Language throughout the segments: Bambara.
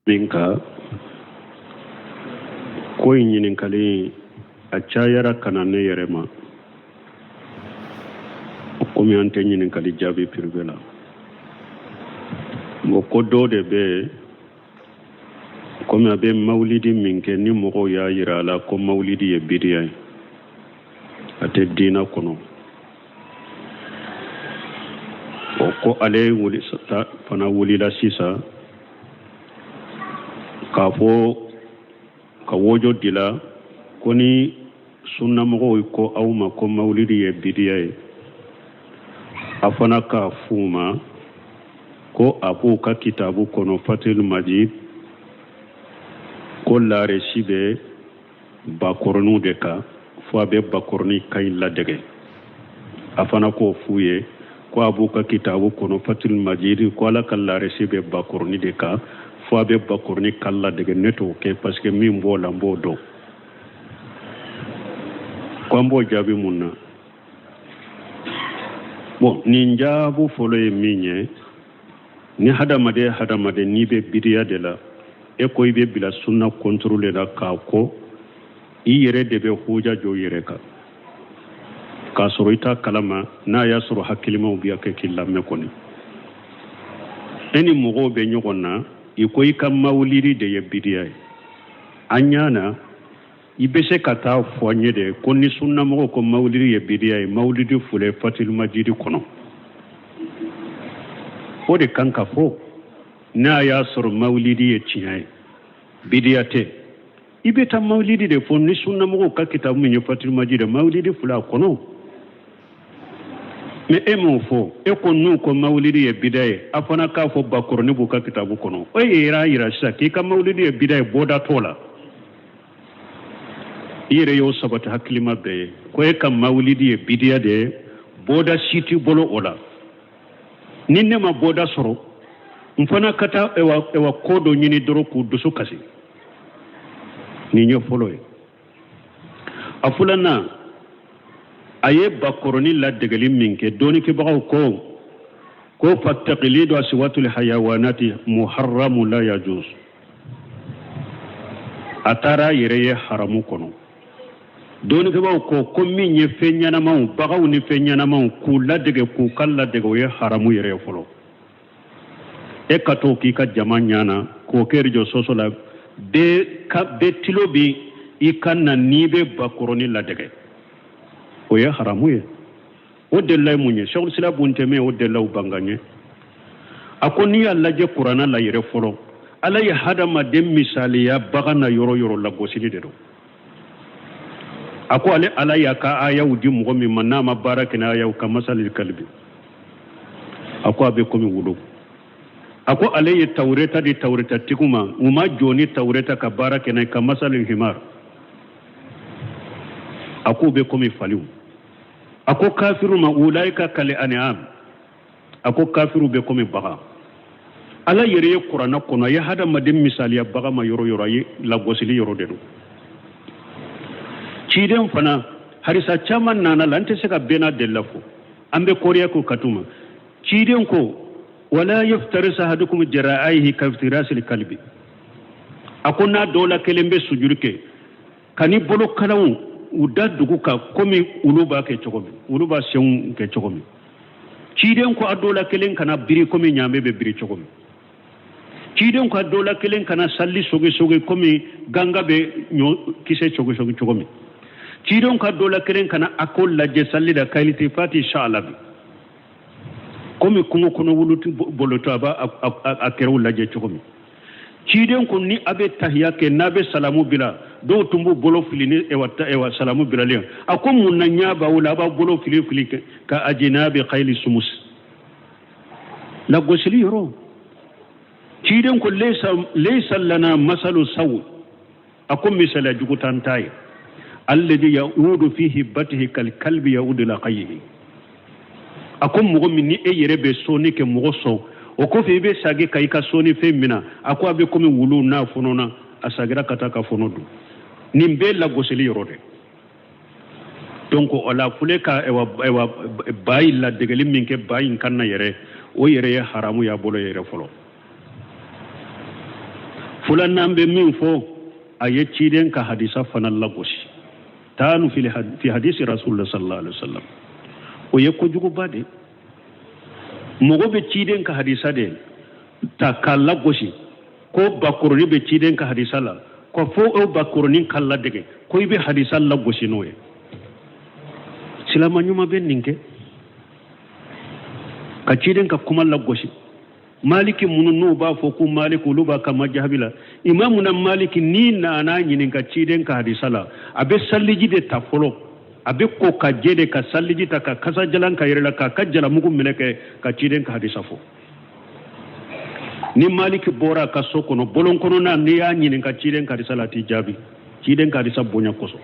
Min ka ko in ɲininkali a cayara ka na ne yɛrɛ ma, komi an tɛ ɲininkali jaabi privé la. Bon, ko dɔ de bɛ yen, komi a bɛ mawulidi min kɛ, ni mɔgɔw y'a yira a la ko mawulidi ye bidiya ye, a tɛ diina kɔnɔ. O ko ale wuli fana wulila sisan k'a fɔ ka wojo dila ko ni sunnamɔgɔw ko aw ma ko mawulidi ye bidiya ye, a fana k'a f'u ma ko a b'u ka kitabu kɔnɔ, Fatil Majid, ko laaresi bɛ bakɔrɔniw de kan, fo a bɛ bakɔrɔni kan in ladege. A fana k'o f'u ye ko a b'u ka kitabu kɔnɔ, Fatil Majid, ko Ala ka laaresi bɛ bakɔrɔni de kan, fo a bɛ bakɔrɔni kan ladege. Ne t'o kɛ parce que min b'o la, n b'o dɔn. Ko an b'o jaabi mun na? Bon, nin jaabu fɔlɔ ye min ye, ni hadamaden hadamaden n'i bɛ bidiya de la, e ko i bɛ bila sunna contre de la, k'a ko i yɛrɛ de bɛ huja jɔ i yɛrɛ kan, k'a sɔrɔ i t'a kalama. N'a y'a sɔrɔ hakilimaw bɛ kɛ k'i lamɛn kɔni, e ni mɔgɔw bɛ ɲɔgɔn na, i ko i ka mawulidi de ye bidiya ye an ɲa na. I bɛ se ka taa fɔ an ye de ko ni sunnamɔgɔw ko mawulidi ye bidiya ye, mawulidi filɛ Fatil Majidi kɔnɔ, o de kan ka fɔ. N'a y'a sɔrɔ mawulidi ye tiɲɛ ye, bidiya tɛ, i bɛ taa mawulidi de fɔ ni sunnamɔgɔw ka kitabu min ye Fatil Majidi, mawulidi filɛ a kɔnɔ. Mais e m'o fɔ. E ko n'u ko mawulidi ye bida ye, a fana k'a fɔ bakɔrɔni b'u ka kitabu kɔnɔ. O yɛrɛ y'a yira sisan k'i ka mawulidi ye bida ye, bɔda t'o la. I yɛrɛ y'o sabati hakilima bɛɛ ye ko e ka mawulidi ye bidiya de ye, bɔda si t'i bolo o la. Ni ne ma bɔda sɔrɔ, n fana ka taa ewa ko dɔ ɲini dɔrɔn k'u dusu kasi. Nin ye fɔlɔ ye. A filanan, a ye bakɔrɔni ladegeli min kɛ, dɔnnikɛbagaw ko fatakilidu asiwatul hayawanati muharramu la yajuz. A taara a yɛrɛ ye haramu kɔnɔ. Dɔnnikɛbaaw ko min ye fɛn ɲɛnamaw, baganw ni fɛn ɲɛnamaw, k'u ladege, k'u kan ladege, o ye haramu yɛrɛ ye fɔlɔ. E ka t'o k'i ka jama ɲɛ na, k'o kɛ réseaux sociaux la, bɛɛ ka bɛɛ tilo bi i kan na n'i bɛ bakɔrɔni ladege, o ye haramu ye. O delila ye mun ye? Sɛkul Islam Bun Tɛmiya o delilaw bangan ye. A ko n'i y'a lajɛ kuranna la yɛrɛ fɔlɔ, Ala ye hadamaden misaliya bagan na yɔrɔ yɔrɔ, lagosili de don. A ko ale Ala y'a ka ayaw di mɔgɔ min ma, n'a ma baara kɛ ni ayaw, ka masalil kalibi, a ko a bɛ komi wulu. A ko ale ye tawureta di tawuretatigiw ma, u ma jɔ ni tawureta ka baara kɛ n'a ye, ka masalil himar, a k'u bɛ komi faliw. A ko kafiru ma ulaika kal an'am, a ko kafiru bɛ komi bagan. Ala yɛrɛ ye kuranna kɔnɔ, a ye hadamaden misaliya bagan ma yɔrɔ yɔrɔ, a ye lagosili yɔrɔ de don. Ciden fana harisa caman nana la, an tɛ se ka bɛɛ n'a delila fɔ, an bɛ koriya ko katuma. Ciden ko wala yaftarisa ahadukum jara'aihi kaftirasil kalbi, a ko n'a dɔw la kelen bɛ sujuru kɛ, ka ni bolokalanw u da dugu kan komi olu b'a kɛ cogo min, olu b'a senw kɛ cogo min. Ciden ko a dɔw la kelen kana biri komi ɲaamɛ bɛ biri cogo min. Ciden ko a dɔw la kelen kana sali sogesoge komi ganga bɛ ɲɔ kisɛ sogesoge cogo min. Ciden ko a dɔw la kelen kana a ko lajɛ sali la kailitifati sa'alabi, komi kungo kɔnɔ wulu bolotɔ a b'a a kɛrɛw lajɛ cogo min. Ciden ko ni a bɛ tahiya kɛ, n'a bɛ salamu bila, dɔw tun b'u bolo fili ni ewa salamu bilalen. A ko mun na ɲɛ b'aw la, a b'a bolo fili fili ka ajinabi khayli sumus, lagosili yɔrɔ. Ciden ko laysa lana masalu saw, a ko misaliya jugu t'an ta ye, alladhi yaudu fi hibbatihi kal kalbi yaudu la qayyihi. A ko mɔgɔ min ni e yɛrɛ bɛ sɔnni kɛ mɔgɔ sɔn, o kɔfɛ i bɛ sagi ka i ka sɔnni fɛn minɛ, a ko a bɛ komi wulu n'a fɔnɔna, a sagira ka taa ka fɔnɔ dun. Nin bɛɛ lagosili yɔrɔ de. Donc o la fule ka ewa ba in ladegeli min kɛ ba in kan na yɛrɛ, o yɛrɛ ye haramu y'a bolo yɛrɛ fɔlɔ. Filanan bɛ min fɔ, a ye ciden ka hadisa fana lagosi, taanu fi hadisi rasulullah sallallahu alaihi wasallam. O ye kojuguba de. Mɔgɔ bɛ ciden ka hadisa de ta k'a lagosi, ko bakɔrɔni bɛ ciden ka hadisa la, ko fo o bakɔrɔni ka ladege, ko i bɛ hadisa lagosi n'o ye. Silama ɲuman bɛ nin kɛ ka ciden ka kuma lagosi? Maliki minnu n'u b'a fɔ ko Maliki, olu b'a ka majahabi la. Imamuna Maliki, n'i nana ɲininka ciden ka hadisa la, a bɛ saliji de ta fɔlɔ, a bɛ ko ka jɛ de ka saliji ta ka kasajalan ka yɛrɛ la, k'a ka jalamugu minɛ kɛ ka ciden ka hadisa fɔ. Ni Maliki bɔra a ka so kɔnɔ, bɔlɔn kɔnɔna, n'i y'a ɲininka ciden ka hadisa la, a t'i jaabi, ciden ka hadisa bonya kosɔn.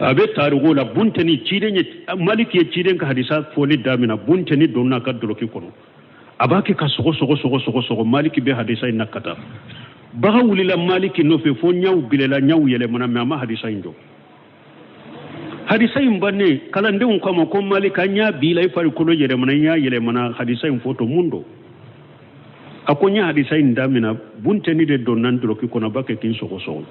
A bɛ tariku la, bunteni ciden ye, Maliki ye ciden ka hadisa fɔli damina, bunteni donna a ka dɔlɔki kɔnɔ, a b'a kɛ ka sɔgɔ sɔgɔ sɔgɔ sɔgɔ sɔgɔ. Maliki bɛ hadisa in na ka taa, baga wulila Maliki nɔfɛ fo ɲaw bilela, ɲaw yɛlɛmana, mɛ a ma hadisa in jɔ. Hadisa in bannen, kalandenw k'a ma ko Maliki, an y'a b'i la, i farikolo yɛlɛmana, i ɲa yɛlɛmana, hadisa in fɔtɔ, mun don? A ko n ye hadisa in damina, bunteni de donna n dɔlɔki kɔnɔ, a b'a kɛ k'i sɔgɔ sɔgɔ.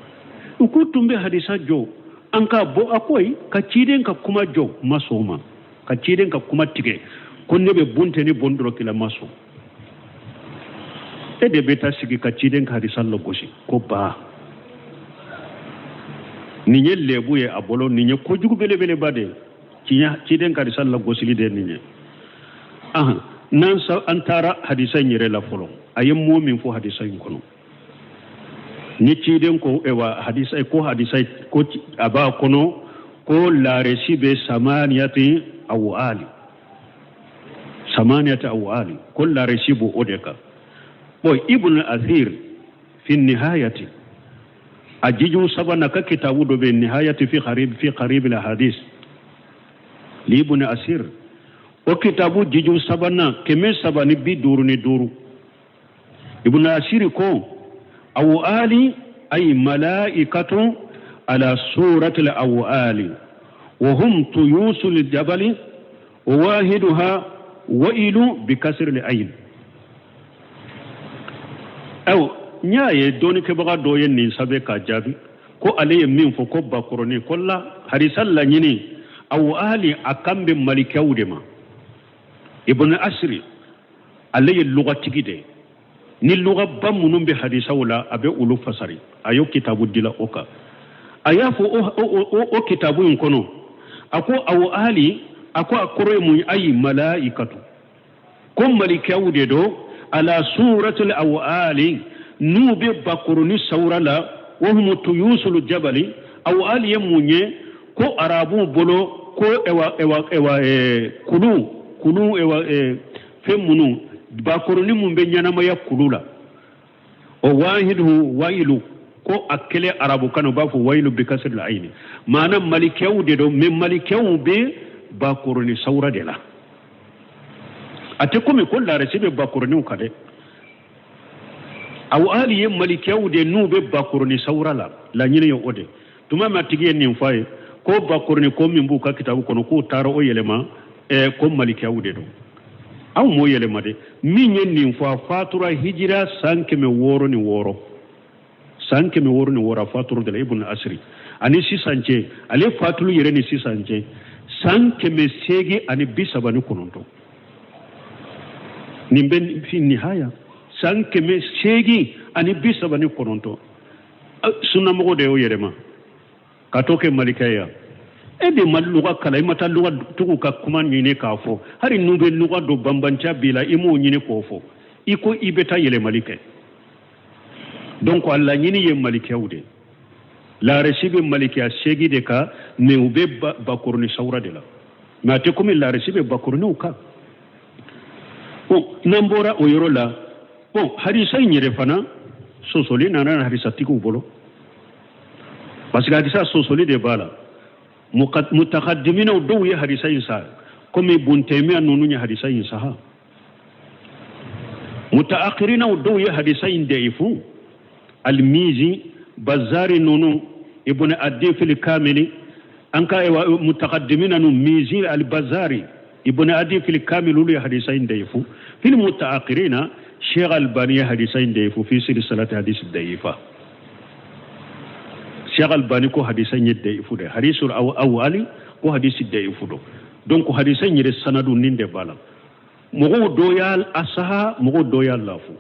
U k'u tun bɛ hadisa jɔ an k'a bɔ. A ko ayi, ka ciden ka kuma jɔ, ma sɔn o ma, ka ciden ka kuma tigɛ ko ne bɛ bunteni bɔ n dɔlɔki la, ma sɔn. E de bɛ taa sigi ka ciden ka hadisa lagosi ko ba nin ye lebu ye a bolo, nin ye kojugu belebeleba de ye, ciden ka hadisa lagosili de ye nin ye. Ahan, n'an an taara hadisa in yɛrɛ la fɔlɔ, a ye mot min fɔ hadisa in kɔnɔ, ni ciden ko ewa hadisa ko, hadisa ko a b'a kɔnɔ ko laresi bɛ samaniyati awali, samaniyati awali, ko laresi b'o o de kan. Bon, Ibn Athir fi nihayati, a jiju sabanan ka kitabu dɔ bɛ nihayati fi qarib al hadis li Ibn Asir, o kitabu jiju sabanan, 355, Ibn Asir ko awali ay malaikatu ala surati al awali wa hum tuyusul jabali wa wahiduha wailu bi kasri al ayn. Aw n y'a ye dɔnnikɛbaga dɔ ye nin sɛbɛn k'a jaabi ko ale ye min fɔ ko bakɔrɔni ko la hadisa laɲini awali, a kan bɛ malikɛw de ma. Ibn Asiri, ale ye lugatigi de ye, ni lugaba minnu bɛ hadisaw la, a bɛ olu fasari. A y'o kitabu dila o kan. A y'a fɔ o kitabu in kɔnɔ, a ko awali, a ko a kɔrɔ ye mun ye? Ayi malaikatu, ko malikɛw de don, ala suratul awali, n'u bɛ bakɔrɔni sawura la, wa humu tuyusul jabali. Awali ye mun ye? Ko arabuw bolo ko ewa ewa ewa kulu kulu ewa fɛn minnu bakɔrɔni mun bɛ ɲɛnamaya kulu la, o wahidu wayilu, ko a kelen arabukan na u b'a fɔ wayilu bi kasri la ayini. Maana malikɛw de don, mɛ malikɛw bɛ bakɔrɔni sawura de la. A tɛ komi ko laresi bɛ bakɔrɔniw kan dɛ. Awali ye malikɛw de n'u bɛ bakɔrɔni sawura la, laɲini ye o de. Tuma min a tigi ye nin fɔ a ye ko bakɔrɔni ko min b'u ka kitabu kɔnɔ, k'u taara o yɛlɛma ko malikɛw de don, aw m'o yɛlɛma dɛ. Min ye nin fɔ, a fatura hijira san 606, san 606 a fatura de la, Ibn Asiri. Ani sisan cɛ, ale fatulu yɛrɛ ni sisan cɛ, san 839. Nin bɛ fi nihaya, san 839. Sunnamɔgɔ de y'o yɛlɛma ka t'o kɛ malikɛ ya. E de ma luga kalan, i ma taa luga tigiw ka kuma ɲini k'a fɔ. Hali n'u bɛ luga dɔ banbanciya b'i la, i m'o ɲini k'o fɔ, i ko i bɛ taa yɛlɛmali kɛ. Donc a laɲini ye malikɛw de, laresi bɛ malikɛya seegin de kan, mɛ u bɛ bakɔrɔni sawura de la, mɛ a tɛ komi laresi bɛ bakɔrɔniw kan. Bon, n'an bɔra o yɔrɔ la, bon, hadisa in yɛrɛ fana sɔsɔli nana hadisatigiw bolo, parce que hadisa sɔsɔli de b'a la. Mutakadiminaw dɔw ye hadisa in sa, komi Bun Taymiya ninnu ye hadisa in saha. Mutaakirinaw dɔw ye hadisa in daifu, Almizi, Bazari ninnu, Ibn Adi fil Kamili. An ka mutakadimina nu, Mizi, Albazari, Ibn Adi fil Kamili, olu ye hadisa in daifu. Fil mutaakirina, Sheikh Albani ye hadisa in dayifu fi silsilati hadisi dayifa. Sheikh Albani ko hadisa in ye dayifu de, hadisul awali ko hadisi dayifu don. Donc hadisa in yɛrɛ sanadu nin de b'a la, mɔgɔw dɔ y'a a saha, mɔgɔw dɔ y'a lafu.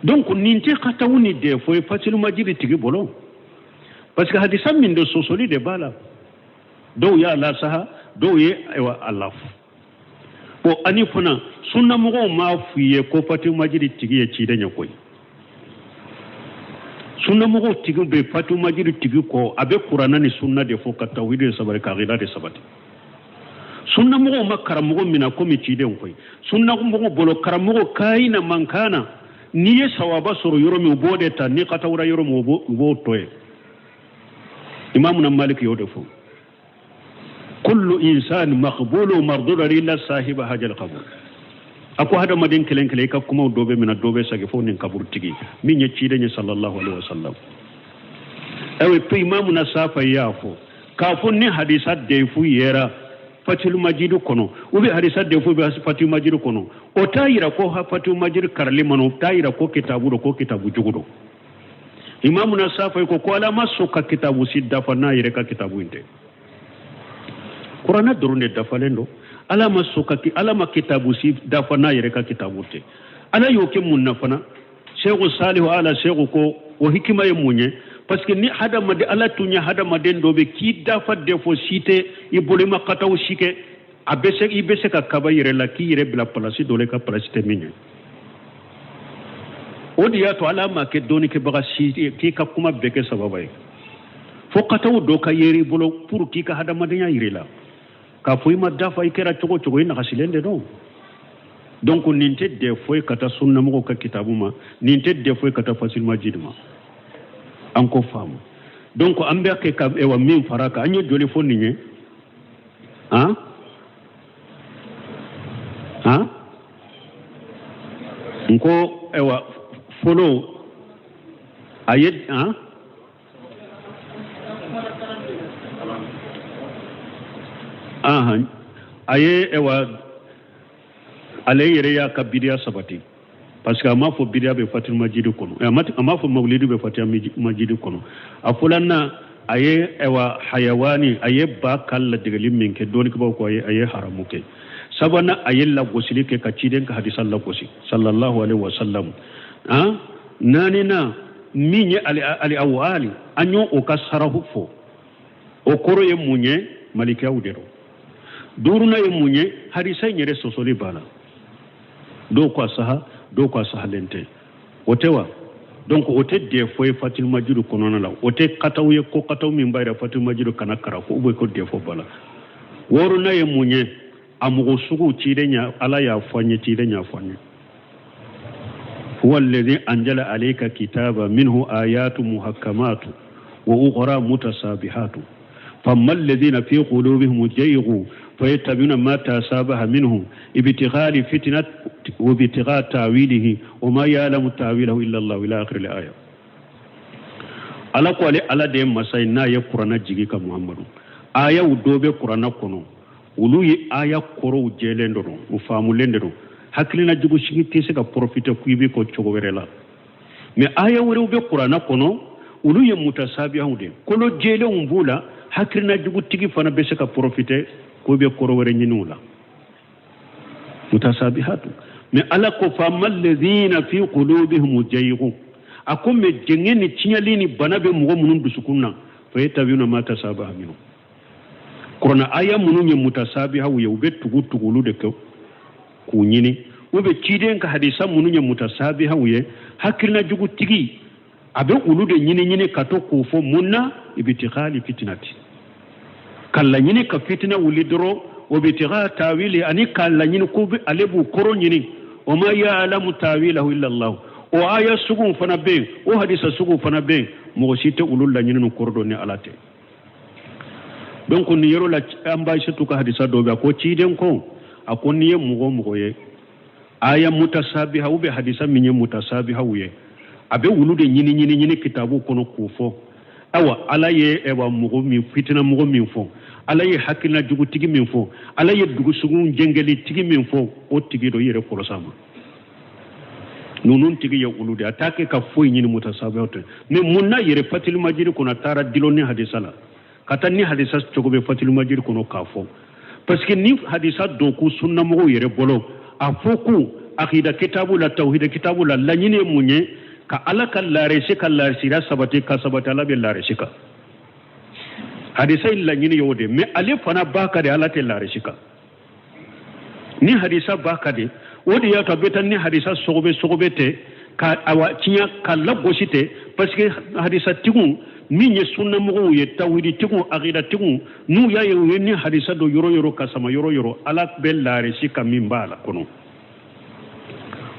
Donc nin tɛ katawu ni défaut ye Fatil Majidi tigi bolo, parce que hadisa min de sɔsɔli de b'a la, dɔw y'a lasaha, dɔw ye ayiwa a lafu. Bon, ani fana sunnamɔgɔw m'a f'i ye ko Fatil Majidi tigi ye ciden ye koyi. Sunnamɔgɔw tigi bɛ Fatil Majidi tigi kɔ, a bɛ kuranna ni sunna de fɔ, ka tawhidi de sabati, ka aqida de sabati. Sunnamɔgɔw ma karamɔgɔ minɛ komi ciden koyi. Sunnamɔgɔw bolo karamɔgɔ kayina man kana, n'i ye sawaba sɔrɔ yɔrɔ min, u b'o de ta, n'i katawura yɔrɔ min, u b'o to yen. Imamuna Malik y'o de fɔ, kullu insani maqbulu mardudun illa sahiba hajal qabur. A ko hadamaden kelen kelen, i ka kumaw dɔ bɛ minɛ, dɔ bɛ segin, fo nin kaburu tigi min ye ciden ye sallallahu alaihi wasallam. Ayiwa, pe imamuna Safa y'a fɔ k'a fɔ ni hadisa defu yera Fatil Majidu kɔnɔ, ou bien hadisa defu bɛ Fatil Majidu kɔnɔ, o t'a yira ko Fatil Majidu karali man, o t'a yira ko kitabu don, ko kitabu jugu don. Imamuna Safa ko Ala ma sɔn ka kitabu si dafa n'a yɛrɛ ka kitabu in tɛ. Kuranɛ dɔrɔn de dafalen don. Ala ma sɔn ka Ala ma kitabu si dafa n'a yɛrɛ ka kitabu tɛ. Ala y'o kɛ mun na fana? Seku Salihu ala seku ko o hikima ye mun ye? Parce que ni hadamaden, Ala tun ye hadamaden dɔ bɛ k'i dafa défaut si tɛ i bolo, i ma kataw si kɛ, a bɛ se, i bɛ se ka kaba yɛrɛ la k'i yɛrɛ bila palasi dɔ la, i ka palasi tɛ min ye. O de y'a to Ala ma kɛ dɔnnikɛbaga si k'i ka kuma bɛɛ kɛ sababa ye, fo kataw dɔ ka yeri i bolo pour k'i ka hadamadenya yir'i la k'a fɔ i ma dafa, i kɛra cogo cogo, i nagasilen de don. Donc nin tɛ défaut ye ka taa sunnamɔgɔw ka kitabu ma, nin tɛ défaut ye ka taa Fatil Majidi ma. An ko faamu. Donc an bɛ kɛ ka ewa min fara kan, an ye joli fɔ nin ye? Han han, n ko ewa fɔlɔ a ye han ahan, a ye ewa ale yɛrɛ y'a ka bidiya sabati, parce que a m'a fɔ bidiya bɛ Fatil Majidi kɔnɔ, a m'a fɔ mawulidi bɛ Fatil Majidi kɔnɔ. A fɔla na a ye ewa hayawani, a ye ba ka ladegeli min kɛ, dɔnnikɛbaaw ko a ye haramu kɛ. Sabanan, a ye lagosili kɛ ka ciden ka hadisa lagosi sallallahu alaihi wasallam. Han, naaninan min ye ali awali, an y'o o ka sarahu fɔ, o kɔrɔ ye mun ye? Malikiyaw de don. Duurunan ye mun ye? Hadisa in yɛrɛ sɔsɔli b'a la, dɔw ko a saha, dɔw ko a sahalen tɛ. O tɛ wa? Donc o tɛ défaut ye Fatil Majidu kɔnɔna la, o tɛ kataw ye ko kataw min b'a yira Fatil Majidu kana kara ko ou bien ko défaut b'a la. Wɔɔrɔnan ye mun ye? A mɔgɔ sugu ciden ya Ala y'a fɔ an ye, ciden y'a fɔ an ye, huwa alladhi anzala alayka kitaba minhu ayatu muhakkamatu wa ukhra mutasabihatu famma alladhina fi qulubihim jaygu fayattabi'una ma tasabaha minhu ibtigha li fitnat wa ibtigha ta'wilihi wa ma ya'lamu ta'wilahu illa Allah ila akhir al-aya. Ala ko ale Ala de ye masa ye n'a ye kuranna jigi ka Muhammadu. Ayaw dɔ bɛ kuranna kɔnɔ, olu ye aya kɔrɔw jɛlen dɔ don, u faamulen de don, hakilina jugu sigi tɛ se ka profiter k'i bɛ kɔ cogo wɛrɛ la. Mais aya wɛrɛw bɛ kuranna kɔnɔ, olu ye mutasabihaw de, kolo jɛlenw b'u la, hakilina jugutigi fana bɛ se ka profiter k'o bɛ kɔrɔ wɛrɛ ɲini u la, mutasabihatu. Mais Ala ko famma alladhina fi qulubihim jaygu, a ko mais jɛngɛ ni tiɲɛli ni bana bɛ mɔgɔ minnu dusukun na, fayattabi'una ma tasabaha minhu. Kuranna aya minnu ye mutasabihaw ye, u bɛ tugu tugu olu de kɛ k'u ɲini, u bɛ ciden ka hadisa minnu ye mutasabihaw ye, hakilina jugutigi a bɛ olu de ɲini ɲini ka to k'o fɔ. Mun na? Ibtighali fitinati, ka laɲini ka fitina wuli dɔrɔn, o ibtigha tawili, ani ka laɲini ko ale b'u kɔrɔ ɲini, o ma ya'lamu tawilahu illa Allah. O aya suguw fana bɛ yen, o hadisa suguw fana bɛ yen, mɔgɔ si tɛ olu laɲini n'u kɔrɔ dɔn ni Ala tɛ. Donc nin yɔrɔ la, an ba Aïssatou ka hadisa dɔ bɛ, a ko ciden ko, a ko n'i ye mɔgɔ o mɔgɔ ye aya mutasabiha ou bien hadisa min ye mutasabihaw ye, a bɛ olu de ɲini ɲini ɲini kitabu kɔnɔ k'o fɔ. Awa Ala ye ɛwa mɔgɔ min fitina mɔgɔ min fɔ, Ala ye hakilina jugutigi min fɔ, Ala ye dugusukun jɛngɛlitigi min fɔ, o tigi dɔ i yɛrɛ kɔlɔsi a ma. Ninnu tigi ye olu de a t'a kɛ ka foyi ɲini mutasabiha tɛ. Mais mun na yɛrɛ Fatili Majidi kɔnɔ a taara dulon ni hadisa la ka taa ni hadisa cogo bɛ Fatili Majidi kɔnɔ k'a fɔ? Parce que ni hadisa don ko sunnamɔgɔw yɛrɛ bolo a fɔ ko akida kitabu la, tawhida kitabu la, laɲini ye mun ye? Ka Ala ka laresi ka laresira sabati, ka sabati Ala bɛ laresi kan. Hadisa in laɲini y'o de. Mais ale fana b'a kan de Ala tɛ laresi kan. Ni hadisa b'a kan de, o de y'a to a bɛ taa ni hadisa sɔgɔbɛ sɔgɔbɛ tɛ ka awa tiɲɛ ka lagosi tɛ, parce que hadisa tigiw min ye sunnamɔgɔw ye, tawhiditigiw, akidatigiw, n'u y'a ye u ye ni hadisa don yɔrɔ yɔrɔ ka sama yɔrɔ yɔrɔ, Ala bɛ laresi kan min b'a la kɔnɔ,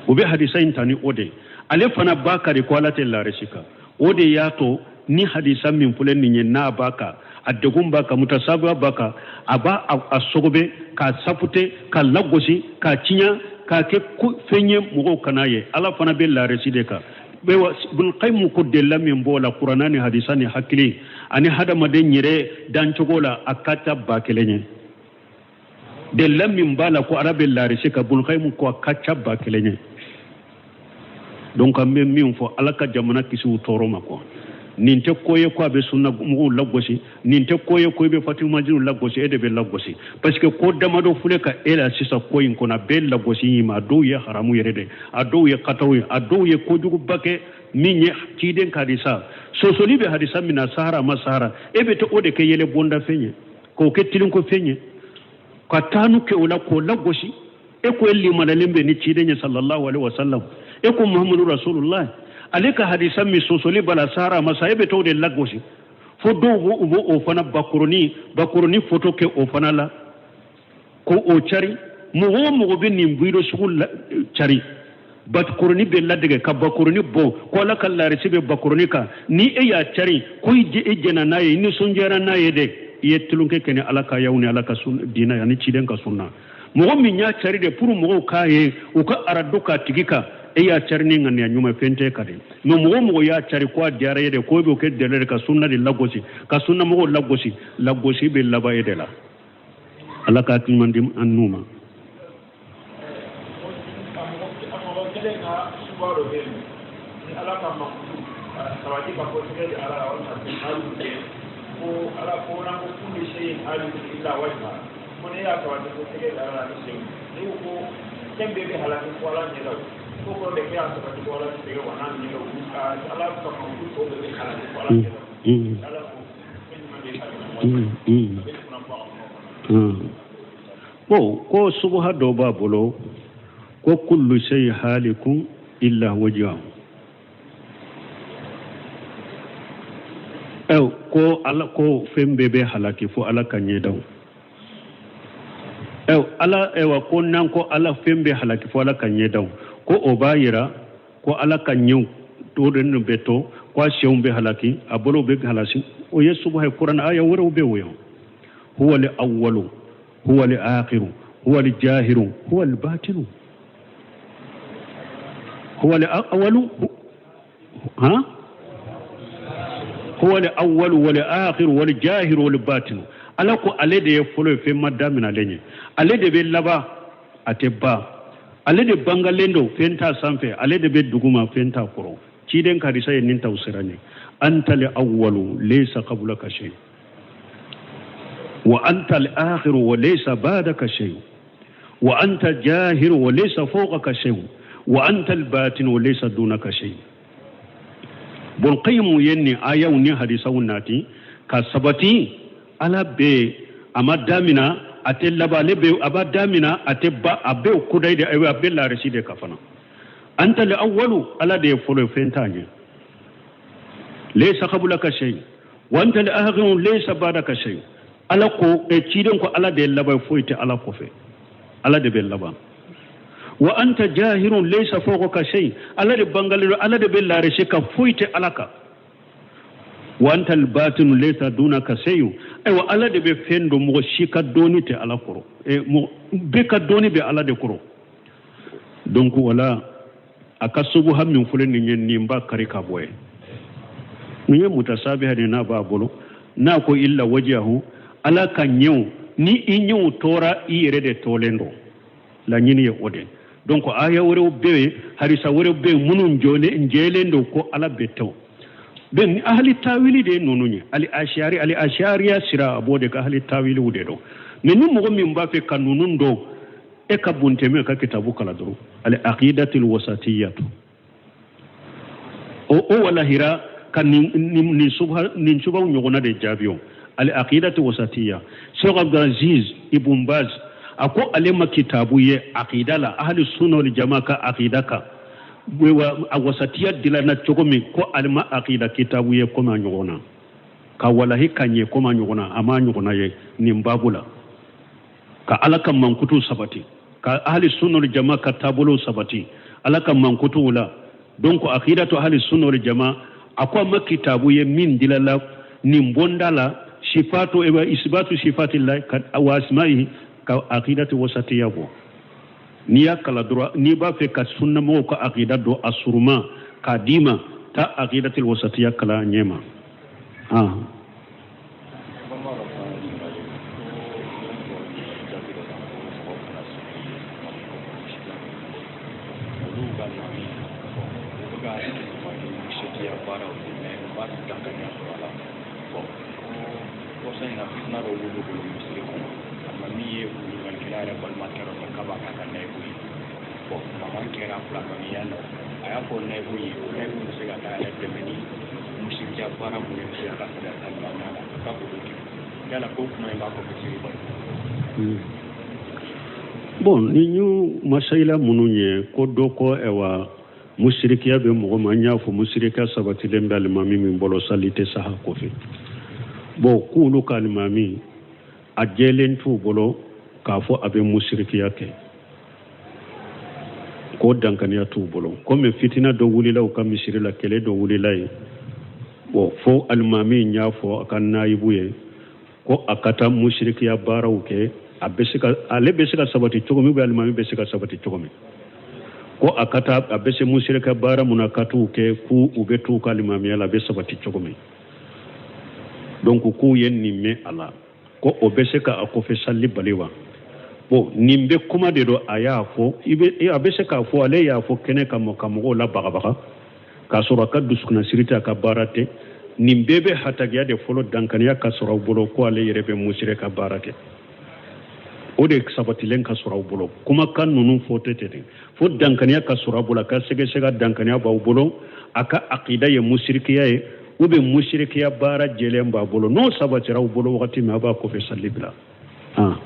u bɛ hadisa in ta ni o de ye. Ale fana b'a kan de ko Ala tɛ laresi kan. O de y'a to ni hadisa min filɛ nin ye, n'a b'a kan, a degun b'a kan, mutasabiya b'a kan, a b'a a sɔgɔbɛ k'a sapute k'a lagosi k'a tiɲɛ k'a kɛ fɛn ye mɔgɔw kana ye. Ala fana bɛ laresi de kan. Ibn Qayyim ko delila min b'o la kuranna ni hadisa ni hakili ani hadamaden yɛrɛ dancogo la, a ka ca 1000 ye. Delila min b'a la ko Ala bɛ laresi kan, Ibn Qayyim ko a ka ca 1000 ye. Donc an bɛ min fɔ, Ala ka jamana kisi u tɔɔrɔ ma quoi. Nin tɛ ko ye ko a bɛ sunna mɔgɔw lagosi, nin tɛ ko ye ko i bɛ Fatili Majidu lagosi, e de bɛ lagosi, parce que ko damadɔ filɛ ka e la sisan ko in kɔnɔ, a bɛɛ lagosi in ma. A dɔw ye haramu yɛrɛ de, a dɔw ye kataw ye, a dɔw ye kojuguba kɛ min ye ciden ka hadisa sɔsɔli bɛ hadisa min na, sahara ma sahara, e bɛ taa o de kɛ yɛlɛ bondafɛn ye, k'o kɛ tilinko fɛn ye, ka taanu kɛ o la k'o lagosi. E ko e limanalen bɛ ni ciden ye sallallahu alaihi wasallam, e ko Muhammadu rasulullah, ale ka hadisa min sɔsɔli b'a la sahara ma sa, e bɛ t'o de lagosi. Fo dɔw b'o u b'o fana bakɔrɔni foto kɛ o fana la ko o cari. Mɔgɔ o mɔgɔ bɛ nin video sugu cari, bakɔrɔni bɛ ladege ka bakɔrɔni bɔ ko Ala ka larisi bɛ bakɔrɔni kan, ni e y'a cari ko i jɛnna n'a ye, i nisɔndiyara n'a ye dɛ, i ye tulonkɛ kɛ ni Ala ka yaw ni Ala ka diinɛ ani ciden ka sunna. Mɔgɔ min y'a cari de pour mɔgɔw k'a ye u ka arado k'a tigi kan, e y'a cari ni ŋaniya ɲuman fɛn tɛ ka di. Mais mɔgɔ o mɔgɔ y'a cari ko a diyara ye de, ko e b'o kɛ dɛlɛ de ka sunna de lagosi, ka sunna mɔgɔw lagosi, lagosi bɛ laban e de la. Ala ka hakili ɲuman di an n'u ma. Ko ne y'a sabati ko tɛgɛ da ala ni senw, ne ko ko fɛn bɛɛ bɛ halaki fo Ala ɲɛ la, ko kɔrɔ de k'e y'a sabati ko Ala tɛgɛ wa n'a ɲɛ la, Ala ka mankutu tɔw bɛɛ bɛ halaki fo Ala ɲɛ la. Ala ko fɛn jumɛn bɛ halaki a bɛ kunna bɔ a kɔnɔ. Bon, ko subuha dɔ b'a bolo ko kullu shay halikun illa wajhahu. Ko Ala ko fɛn bɛɛ bɛ halaki fo Ala ka ɲɛdaw. Ala ewa ko n'an ko Ala fɛn bɛ halaki fo Ala ka ɲɛdaw, ko o b'a yira ko Ala ka ɲɛw to de ninnu bɛ to, ko a senw bɛ halaki, a bolow bɛ halaki. O ye subuha ye. Kuranɛ aya wɛrɛw bɛ o ye. Huwa al awwalu huwa al akhiru huwa al jahiru huwa al batinu huwa al awwalu ha huwa al awwalu wal akhiru wal jahiru wal batinu. Ala ko ale de ye fɔlɔ ye, fɛn ma daminɛ ale ɲɛ, ale de bɛ laban, a tɛ ban, ale de bangalen don, fɛn t'a sanfɛ, ale de bɛ duguma, fɛn t'a kɔrɔ. Ciden ka hadisa ye nin taw sira ɲɛ. Anta al awwalu laysa qablaka shay wa anta al akhiru wa laysa ba'daka shay wa anta jahiru wa laysa fawqaka shay wa anta al batinu wa laysa dunaka shay. Ibn Qayyim ye nin ayaw ni hadisaw nati ka sabati Ala bɛ a ma damina, a tɛ laban, ale bɛ a b'a damina, a tɛ ba, a bɛ kudayi de, a bɛ larisi de ka fana. Anta al awwalu, Ala de ye fɔlɔ ye, fɛn t'a ɲɛ. Laysa qablaka shay wa anta al akhiru laysa ba'daka shay. Ala ko ciden ko Ala de ye laban, foyi tɛ Ala kɔfɛ, Ala de bɛ laban. Wa anta jahirun laysa fawqaka shay, Ala de bangalen don, Ala de bɛ larisi kan, foyi tɛ Ala kan. Wa anta al batinu laysa dunaka shay, ayiwa Ala de bɛ fɛn dɔn, mɔgɔ si ka dɔnni tɛ Ala kɔrɔ, bɛɛ ka dɔnni bɛ Ala de kɔrɔ. Donc wala a ka subuha min filɛ nin ye, nin b'a kari ka bɔ ye. Nin ye mutasabiha de n'a b'a bolo, n'a ko illa wajahu, Ala ka ɲɛw, ni i ɲɛw tɔɔra, i yɛrɛ de tɔɔlen don, laɲini ye o de. Donc aya wɛrɛw bɛ yen, hadisa wɛrɛw bɛ yen minnu jɔlen jɛlen don ko Ala bɛ to ben ni ahli tawili de ye ninnu ye. Ali ashari, ali ashariya sira a b'o de ka ahli tawiliw de dɔn. Mais ni mɔgɔ min b'a fɛ ka ninnu dɔn, e ka Bun Taymiya ka kitabu kalan dɔrɔn, al aqidatul wasatiyatu. O walahira ka nin subha nin subaw ɲɔgɔnna de jaabi o al aqidatu wasatiya. Sheikh Abdulaziz Ibn Baz a ko ale ma kitabu ye aqida la, ahli sunna wal jama ka aqida kan, a wasatiya dilanna cogo min, ko ale ma aqida kitabu ye komi a ɲɔgɔn na, ka walahi ka ɲɛ komi a ɲɔgɔn na, a ma ɲɔgɔnna ye nin babu la, ka Ala ka mankutu sabati, ka ahli sunna wal jama ka taabolo sabati Ala ka mankutuw la. Donc aqidatu ahli sunna wal jama, a ko a ma kitabu ye min dilala nin bonda la, sifatu wa isbatu sifatillah wa asma'ihi, ka aqidatu wasatiya bɔ. N'i y'a kalan dɔrɔn, n'i b'a fɛ ka sunnamɔgɔw ka aqida dɔn a suruma k'a d'i ma, taa aqidatul wasatiya kalan a ɲɛ ma. Ah. Bon, ni y'u masayila minnu ye ko dɔ ko ɛwa musirikiya bɛ mɔgɔ ma, n y'a fɔ musirikiya sabatilen bɛ alimami min bolo sali tɛ saha kɔfɛ. Bon, k'olu ka alimami a jɛlen t'u bolo k'a fɔ a bɛ musirikiya kɛ, k'o dankaniya t'u bolo. Komi fitina dɔ wulila u ka misiri la, kɛlɛ dɔ wulila yen, bon, fo alimami y'a fɔ a ka nayibu ye ko a ka taa musirikiya baaraw kɛ, a bɛ se ka, ale bɛ se ka sabati cogo min, ou bien alimami bɛ se ka sabati cogo min, ko a ka taa, a bɛ se musirika baara mun na, ka t'u kɛ, k'u u bɛ t'u ka alimamiya la, a bɛ sabati cogo min. Donc k'u ye nin mɛn a la, ko o bɛ se ka a kɔfɛ sali bali wa? Bon, nin bɛ kuma de don, a y'a fɔ, i bɛ, a bɛ se k'a fɔ, ale y'a fɔ kɛnɛ kan ka mɔgɔw la bagabaga, k'a sɔrɔ a ka dusukunnasiri tɛ, a ka baara tɛ. Nin bɛɛ bɛ hatagiya de fɔlɔ, dankaniya ka sɔrɔ aw bolo ko ale yɛrɛ bɛ musirika baara kɛ, o de sabatilen ka sɔrɔ aw bolo. Kumakan ninnu fɔ tɛ ten, fo dankaniya ka sɔrɔ aw bolo, a ka sɛgɛsɛgɛ dankaniya b'aw bolo, a ka akida ye musirikiya ye, ou bien musirikiya baara jɛlen b'a bolo. N'o sabatira aw bolo wagati min, a b'a kɔfɛ sali bila. Ah.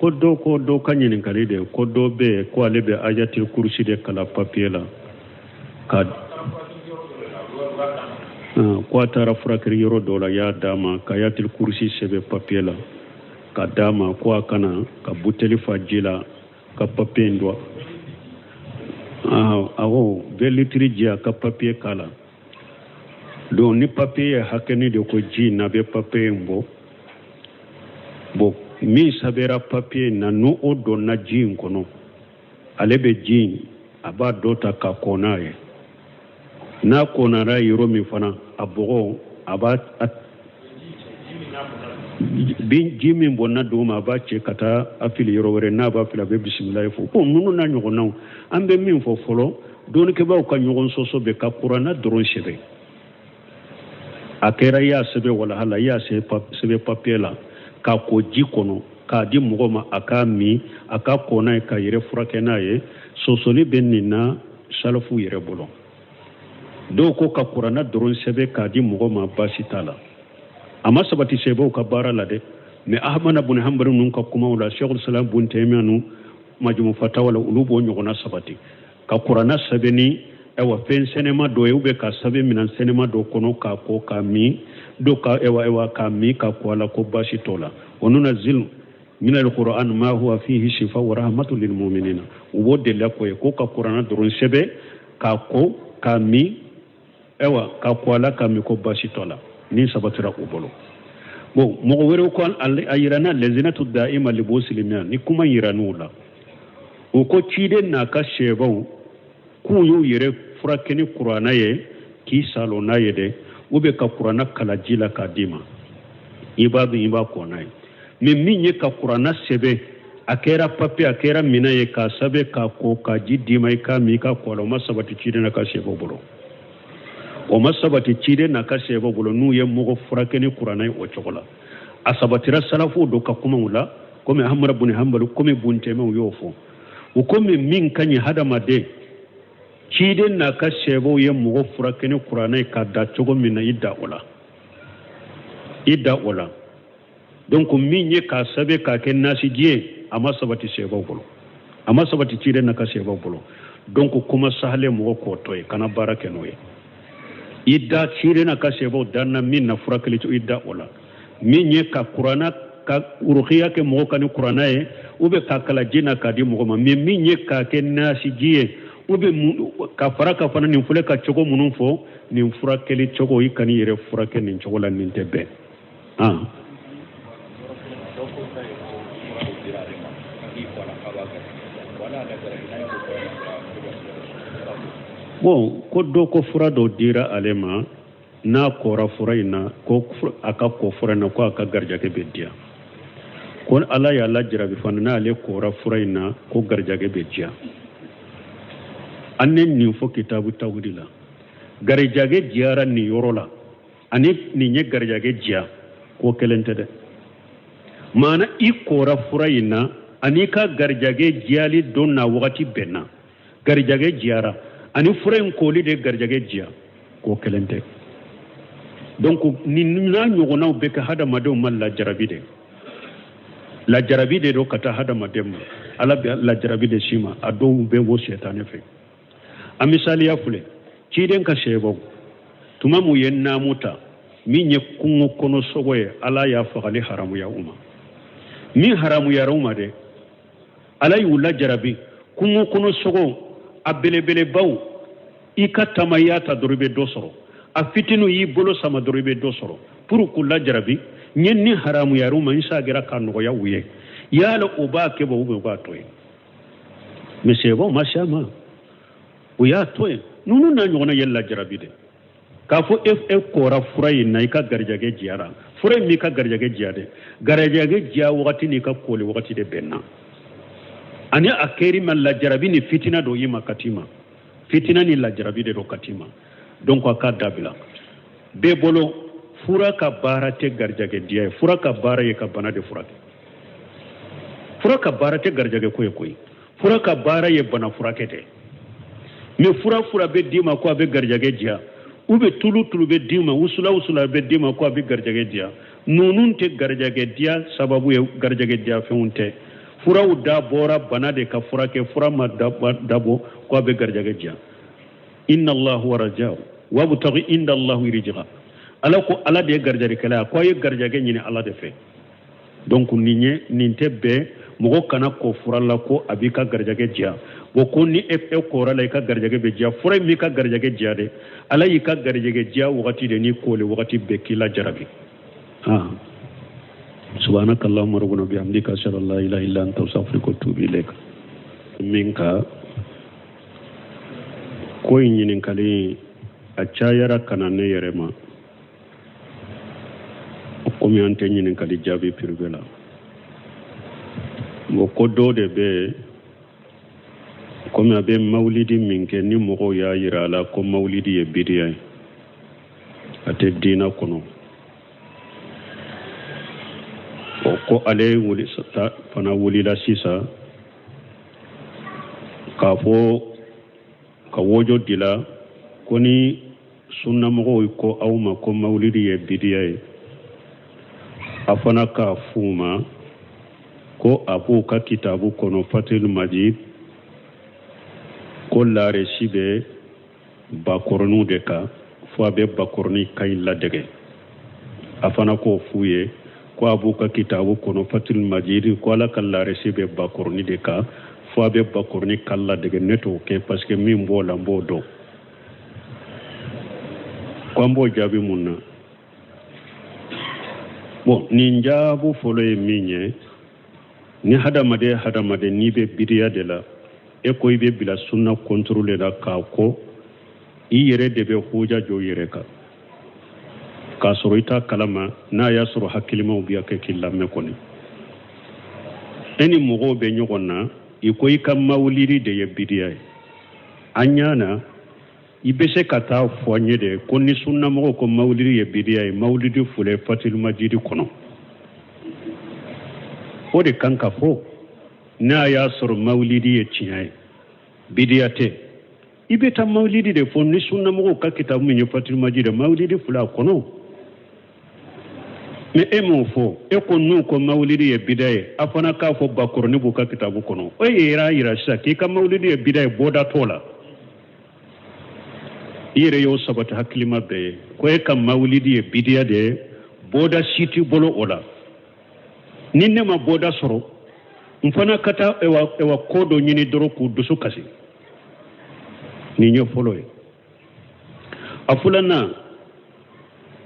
Ko dɔ ko dɔ ka ɲininkali de, ko dɔ bɛ yen ko ale bɛ ayatul kurusi de kalan papiye la, ka ko a taara furakɛli yɔrɔ dɔ la, y'a d'a ma ka ayatul kurusi sɛbɛn papiye la ka d'a ma, ko a kana ka buteli fa ji la ka papiye in don. Awɔ, 20 litiri ji a ka papiye k'a la. Donc ni papiye ye hakɛni de ko ji na bɛ papiye in bɔ, bon, min sɛbɛra papiye in na, n'o o donna ji in kɔnɔ, ale bɛ ji in, a b'a dɔ ta ka ko n'a ye. N'a kɔnara yɔrɔ min fana, a bɔgɔ a b'a ji min bɔnna dugu ma, a b'a cɛ ka taa a fili yɔrɔ wɛrɛ. N'a b'a fili, a bɛ bisimilayi fɔ. Bon, ninnu n'a ɲɔgɔnnaw, an bɛ min fɔ fɔlɔ, dɔnnikɛbaaw ka ɲɔgɔn sɔsɔ bɛ ka kuranna dɔrɔn sɛbɛn. A kɛra i y'a sɛbɛn walahala, i y'a sɛbɛn papiye la k'a ko ji kɔnɔ k'a di mɔgɔ ma a k'a min, a ka ko n'a ye, ka yɛrɛ furakɛ n'a ye, sɔsɔli bɛ nin na salafu yɛrɛ bolo. Dɔw ko ka kuranna dɔrɔn sɛbɛn k'a di mɔgɔ ma, baasi t'a la, a ma sabati sɛbɛnw ka baara la dɛ. Mais Ahmad bun Hanbali ninnu ka kumaw la, Sheikhul Islam bun Taymiya ninnu, Majmu Fatawa la, olu b'o ɲɔgɔnna sabati, ka kuranna sɛbɛn ni ayiwa fɛn sɛnɛma dɔ ye ou bien k'a sɛbɛn minɛn sɛnɛma dɔ kɔnɔ k'a ko k'a min dɔ ka ayiwa ayiwa k'a min ka ko a la ko baasi t'o la wa nunazilu min alquran ma huwa fihi shifa wa rahmatu lil mu'minina u b'o delila ko ye ko ka kuranna dɔrɔn sɛbɛn k'a ko k'a min ayiwa ka ko a la k'a min ko baasi t'o la nin sabatira u bolo bon mɔgɔ wɛrɛw ko a yiranna lajinatu da'ima li buhusil ilmiya ni kuma yirann'u la u ko ciden n'a ka sahabaw k'u y'u yɛrɛ furakɛ ni kuranna ye k'i salo n'a ye dɛ u bɛ ka kuranna kalan ji la k'a d'i ma i b'a dun i b'a ko n'a ye mais min ye ka kuranna sɛbɛn a kɛra papiye a kɛra minɛn ye k'a sɛbɛn k'a ko k'a ji d'i ma i k'a min i k'a ko a la o ma sabati ciden n'a ka sahabaw bolo o ma sabati ciden n'a ka sahabaw bolo n'u ye mɔgɔ furakɛ ni kuranna ye o cogo la a sabatira salafuw dɔ ka kumaw la komi hamara buni hanbali komi buntɛmɛw y'o fɔ u komi min ka ɲi hadamaden ciden n'a ka sahabaw ye mɔgɔ furakɛ ni kuranna ye k'a da cogo min na i da o la i da o la donc min ye k'a sɛbɛn k'a kɛ nasiji ye a ma sabati sahabaw bolo a ma sabati ciden n'a ka sahabaw bolo donc kuma sahalen mɔgɔ k'o to yen kana baara kɛ n'o ye i da ciden n'a ka sahabaw danna min na furakɛli cogo i da o la min ye ka kuranna ka urukiya kɛ mɔgɔ kan ni kuranna ye ou bien k'a kalan ji na k'a di mɔgɔ ma mais min ye k'a kɛ nasiji ye ou bien ka fara ka fana nin filɛ ka cogo minnu fɔ nin furakɛli cogo i kan'i yɛrɛ furakɛ nin cogo la nin tɛ bɛn ah. Bon ko dɔ ko fura dɔ dira ale ma n'a kɔra fura in na ko a ka kɔ fura in na ko a ka garijɛgɛ bɛ diya ko ala y'a lajarabi fana n'ale kɔra fura in na ko garijɛgɛ bɛ diya an ne nin fɔ kitabu tawhidi la garijɛgɛ diyara nin yɔrɔ la ani nin ye garijɛgɛ diya ko kelen tɛ dɛ maana i kɔra fura in na ani ka garijɛgɛ diyali don n'a wagati bɛnna garijɛgɛ diyara ani fura in koli de garijɛgɛ diya ko kelen tɛ donc nin n'a ɲɔgɔnnaw bɛ kɛ hadamadenw ma lajarabi de lajarabi de don ka taa hadamaden ma ala bɛ lajarabi de s'i ma a dɔw bɛ bɔ sɛtanɛ fɛ a misaliya filɛ ciden ka sahabaw tuma mun ye naamu ta min ye kungo kɔnɔ sogo ye ala y'a fagali haramuya u ma min haramuyara u ma dɛ ala y'u lajarabi kungo kɔnɔ sogo a belebelebaw i ka tama i y'a ta dɔrɔn i bɛ dɔ sɔrɔ a fitiniw y'i bolo sama dɔrɔn i bɛ dɔ sɔrɔ pour k'u lajarabi n ye ni haramuyara u ma n sagira k'a nɔgɔya u ye yala u b'a kɛ bɔ u b'a to yen mais sahabaw ma s'a ma u y'a to yen ninnu n'a ɲɔgɔnna ye lajarabi de k'a fɔ e e kɔra fura in na i ka garijɛgɛ diyara fura in m'i ka garijɛgɛ diya dɛ garijɛgɛ diya wagati n'i ka koli wagati de bɛnna ani a kɛr'i ma lajarabi ni fitina don i ma ka t'i ma fitina ni lajarabi de don ka t'i ma donc a k'a dabila bɛɛ bolo fura ka baara tɛ garijɛgɛ diya ye fura ka baara ye ka bana de furakɛ fura ka baara tɛ garijɛgɛ ko ye koyi fura ka baara ye bana furakɛ dɛ mais fura fura bɛ d'i ma ko a bɛ garijɛgɛ diya u bɛ tulu tulu bɛ d'i ma wusula wusula bɛ d'i ma ko a bɛ garijɛgɛ diya ninnu tɛ garijɛgɛ diya sababu ye garijɛgɛ diya fɛnw tɛ furaw dabɔra bana de ka furakɛ fura ma dabɔ ko a bɛ garijɛgɛ diya inna allah huwa rajaa wabtaghi inda allahi rizqa ala ko ala de ye garijɛgɛkɛla ye ko a ye garijɛgɛ ɲini ala de fɛ donc nin ye nin tɛ bɛn mɔgɔ kana kɔ fura la ko a b'i ka garijɛgɛ diya bon ko ni e e kɔra la i ka garijɛgɛ bɛ diya fura in m'i ka garijɛgɛ diya dɛ ala y'i ka garijɛgɛ diya wagati de n'i koli wagati bɛɛ k'i lajarabi ah subhanaka allahumma rabbana bihamdika ashhadu an la ilaha illa anta astaghfiruka wa atubu ilaik min ka ko in ɲininkali a cayara ka na ne yɛrɛ ma komi an tɛ ɲininkali jaabi privé la bon ko dɔ de bɛ yen komi a bɛ mawulidi min kɛ ni mɔgɔw y'a yira a la ko mawulidi ye bidiya ye a tɛ diina kɔnɔ o ko ale wuli fana wulila sisan k'a fɔ ka wojo dila ko ni sunnamɔgɔw ko aw ma ko mawulidi ye bidiya ye a fana k'a f'u ma ko a b'u ka kitabu kɔnɔ fatil majid ko laresi bɛ bakɔrɔninw de kan fo a bɛ bakɔrɔnin kan in ladege a fana k'o f'u ye ko a b'u ka kitabu kɔnɔ fatul majidi ko ala ka laresi bɛ bakɔrɔnin de kan fo a bɛ bakɔrɔnin kan ladege ne t'o kɛ parce que min b'o la n b'o dɔn ko an b'o jaabi mun na bon nin jaabu fɔlɔ ye min ye ni hadamaden hadamaden n'i bɛ bidiya de la e ko i bɛ bila sunna contre de la k'a ko i yɛrɛ de bɛ huja jɔ i yɛrɛ kan k'a sɔrɔ i t'a kalama n'a y'a sɔrɔ hakilimaw bɛ kɛ k'i lamɛn kɔni e ni mɔgɔw bɛ ɲɔgɔn na i ko i ka mawulidi de ye bidiya ye an ɲa na i bɛ se ka taa fɔ an ye de ko ni sunnamɔgɔw ko mawulidi ye bidiya ye mawulidi filɛ fatil majidi kɔnɔ o de kan ka fɔ n'a y'a sɔrɔ mawulidi ye tiɲɛ ye bidiya tɛ i bɛ taa mawulidi de fɔ ni sunnamɔgɔw ka kitabu min ye fatil majidi mawulidi filɛ a kɔnɔ mais e m'o fɔ e ko n'u ko mawulidi ye bida ye a fana k'a fɔ bakɔrɔni b'u ka kitabu kɔnɔ e yɛrɛ y'a yira sisan k'i ka mawulidi ye bida ye bɔda t'o la i yɛrɛ y'o sabati hakilima bɛɛ ye ko e ka mawulidi ye bidiya de ye bɔda si t'i bolo o la ni ne ma bɔda sɔrɔ n fana ka taa ewa ewa ko dɔ ɲini dɔrɔn k'u dusu kasi nin ye fɔlɔ ye a filanan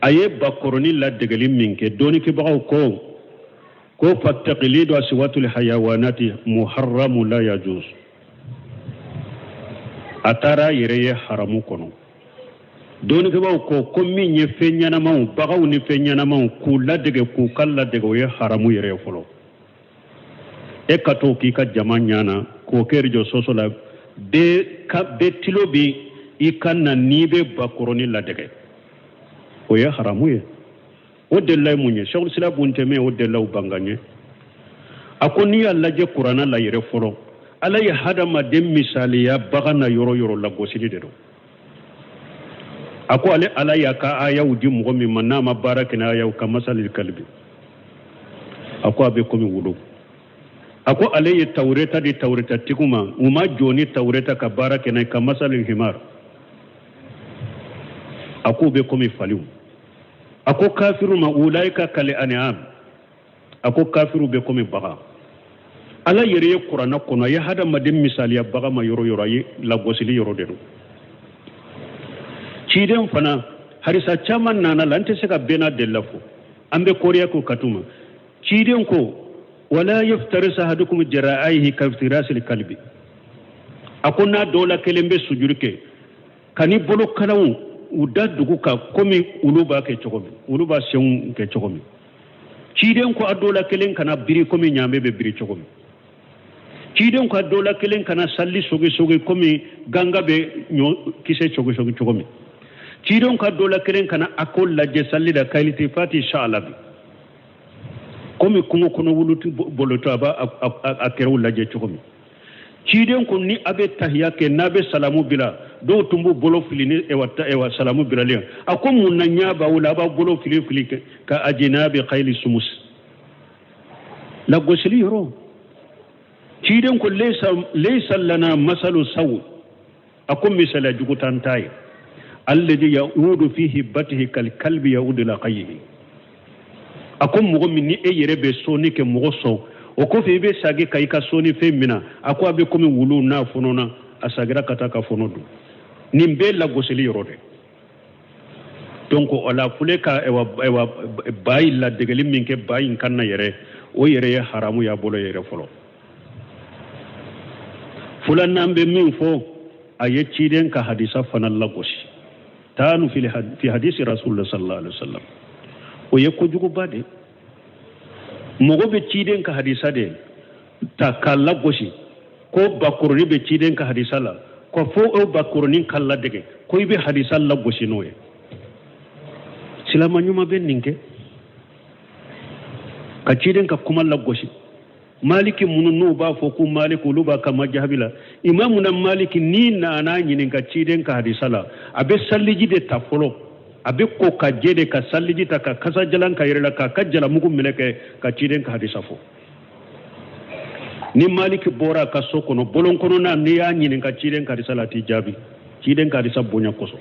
a ye bakɔrɔni ladegeli min kɛ dɔnnikɛbagaw ko ko fatakilidu asiwatul hayawanati muharramu la yajuz a taara a yɛrɛ ye haramu kɔnɔ dɔnnikɛbaaw ko ko min ye fɛn ɲɛnamaw baganw ni fɛn ɲɛnamaw k'u ladege k'u kan ladege o ye haramu yɛrɛ ye fɔlɔ e ka t'o k'i ka jama ɲɛ na k'o kɛ réseaux sociaux la bɛɛ ka bɛɛ tulo bɛ i kan na n'i bɛ bakɔrɔni ladege o ye haramu ye o delila ye mun ye sɛkul islam bun tɛmiya o delilaw bangan ye a ko n'i y'a lajɛ kuranna la yɛrɛ fɔlɔ ala ye hadamaden misaliya bagan na yɔrɔ yɔrɔ lagosili de don a ko ale ala y'a ka ayaw di mɔgɔ min ma n'a ma baara kɛ ni ayaw ka masalil kalibi a ko a bɛ komi wulu a ko ale ye tawureta di tawuretatigiw ma u ma jɔ ni tawureta ka baara kɛ n'a ye ka masalil himar a k'u bɛ komi faliw a ko kafiru ma ulaika kal an'am a ko kafiru bɛ komi bagan ala yɛrɛ ye kuranna kɔnɔ a ye hadamaden misaliya bagan ma yɔrɔ yɔrɔ a ye lagosili yɔrɔ de don ciden fana harisa caman nana la an tɛ se ka bɛɛ n'a delila fɔ an bɛ koriya ko katuma ciden ko wala yaftaris ahadukum jara'aihi kaftirasil kalbi a ko n'a dɔw la kelen bɛ sujuru kɛ kan'i bolokalaw u da dugu kan komi olu b'a kɛ cogo min olu b'a senw kɛ cogo min ciden ko a dɔ la kelen kana biri komi ɲaamɛ bɛ biri cogo min ciden ko a dɔ la kelen kana sali sogisogi komi ganga bɛ ɲɔ kisɛ sogisogi cogo min ciden ko a dɔ la kelen kana a kɔ lajɛ sali la kaltifati salabi komi kungo kɔnɔ wulu bolotɔ a b'a a kɛrɛw lajɛ cogo min ciden ko ni a bɛ tahiya kɛ n'a bɛ salamu bila dɔw tun b'u bolo fili ni ewa ewa salamu bilalen a ko mun na ɲɛ b'aw la a b'a bolo fili fili ka ajinabi khayli sumus lagosili yɔrɔ ciden ko laysa lana masalu saw a ko misaliya jugu t'an ta ye alladhi yaudu fi hibbatihi kal kalbi yaudu ila qayyihi a ko mɔgɔ min ni e yɛrɛ bɛ sɔnni kɛ mɔgɔ sɔn o kɔfɛ i bɛ sagi ka i ka sɔnni fɛn minɛ a ko a bɛ komi wulu n'a fɔnɔna a sagira ka taa ka fɔnɔ dun nin bɛɛ lagosili yɔrɔ de donc o la fule ka ewa ewa ba in ladegeli min kɛ ba in kan na yɛrɛ o yɛrɛ ye haramu y'a bolo yɛrɛ fɔlɔ filanan bɛ min fɔ a ye ciden ka hadisa fana lagosi taanu fi hadisi rasulullah sallallahu alaihi wasallam o ye kojuguba de mɔgɔ bɛ ciden ka hadisa de ta k'a lagosi ko bakɔrɔni bɛ ciden ka hadisa la ko fo o bakɔrɔni ka ladege ko i bɛ hadisa lagosi n'o ye silama ɲuman bɛ nin kɛ ka ciden ka kuma lagosi maliki minnu n'u b'a fɔ ko maliki olu b'a ka majahabi la imamuna maliki n'i nana ɲininka ciden ka hadisa la a bɛ saliji de ta fɔlɔ a bɛ ko ka jɛ de ka saliji ta ka kasajalan k'a yɛrɛ la k'a ka jalamugu minɛ kɛ ka ciden ka hadisa fɔ ni maliki bɔra a ka so kɔnɔ bolon kɔnɔna n'i y'a ɲininka ciden ka hadisa la a t'i jaabi Ciden ka hadisa bonya kosɔn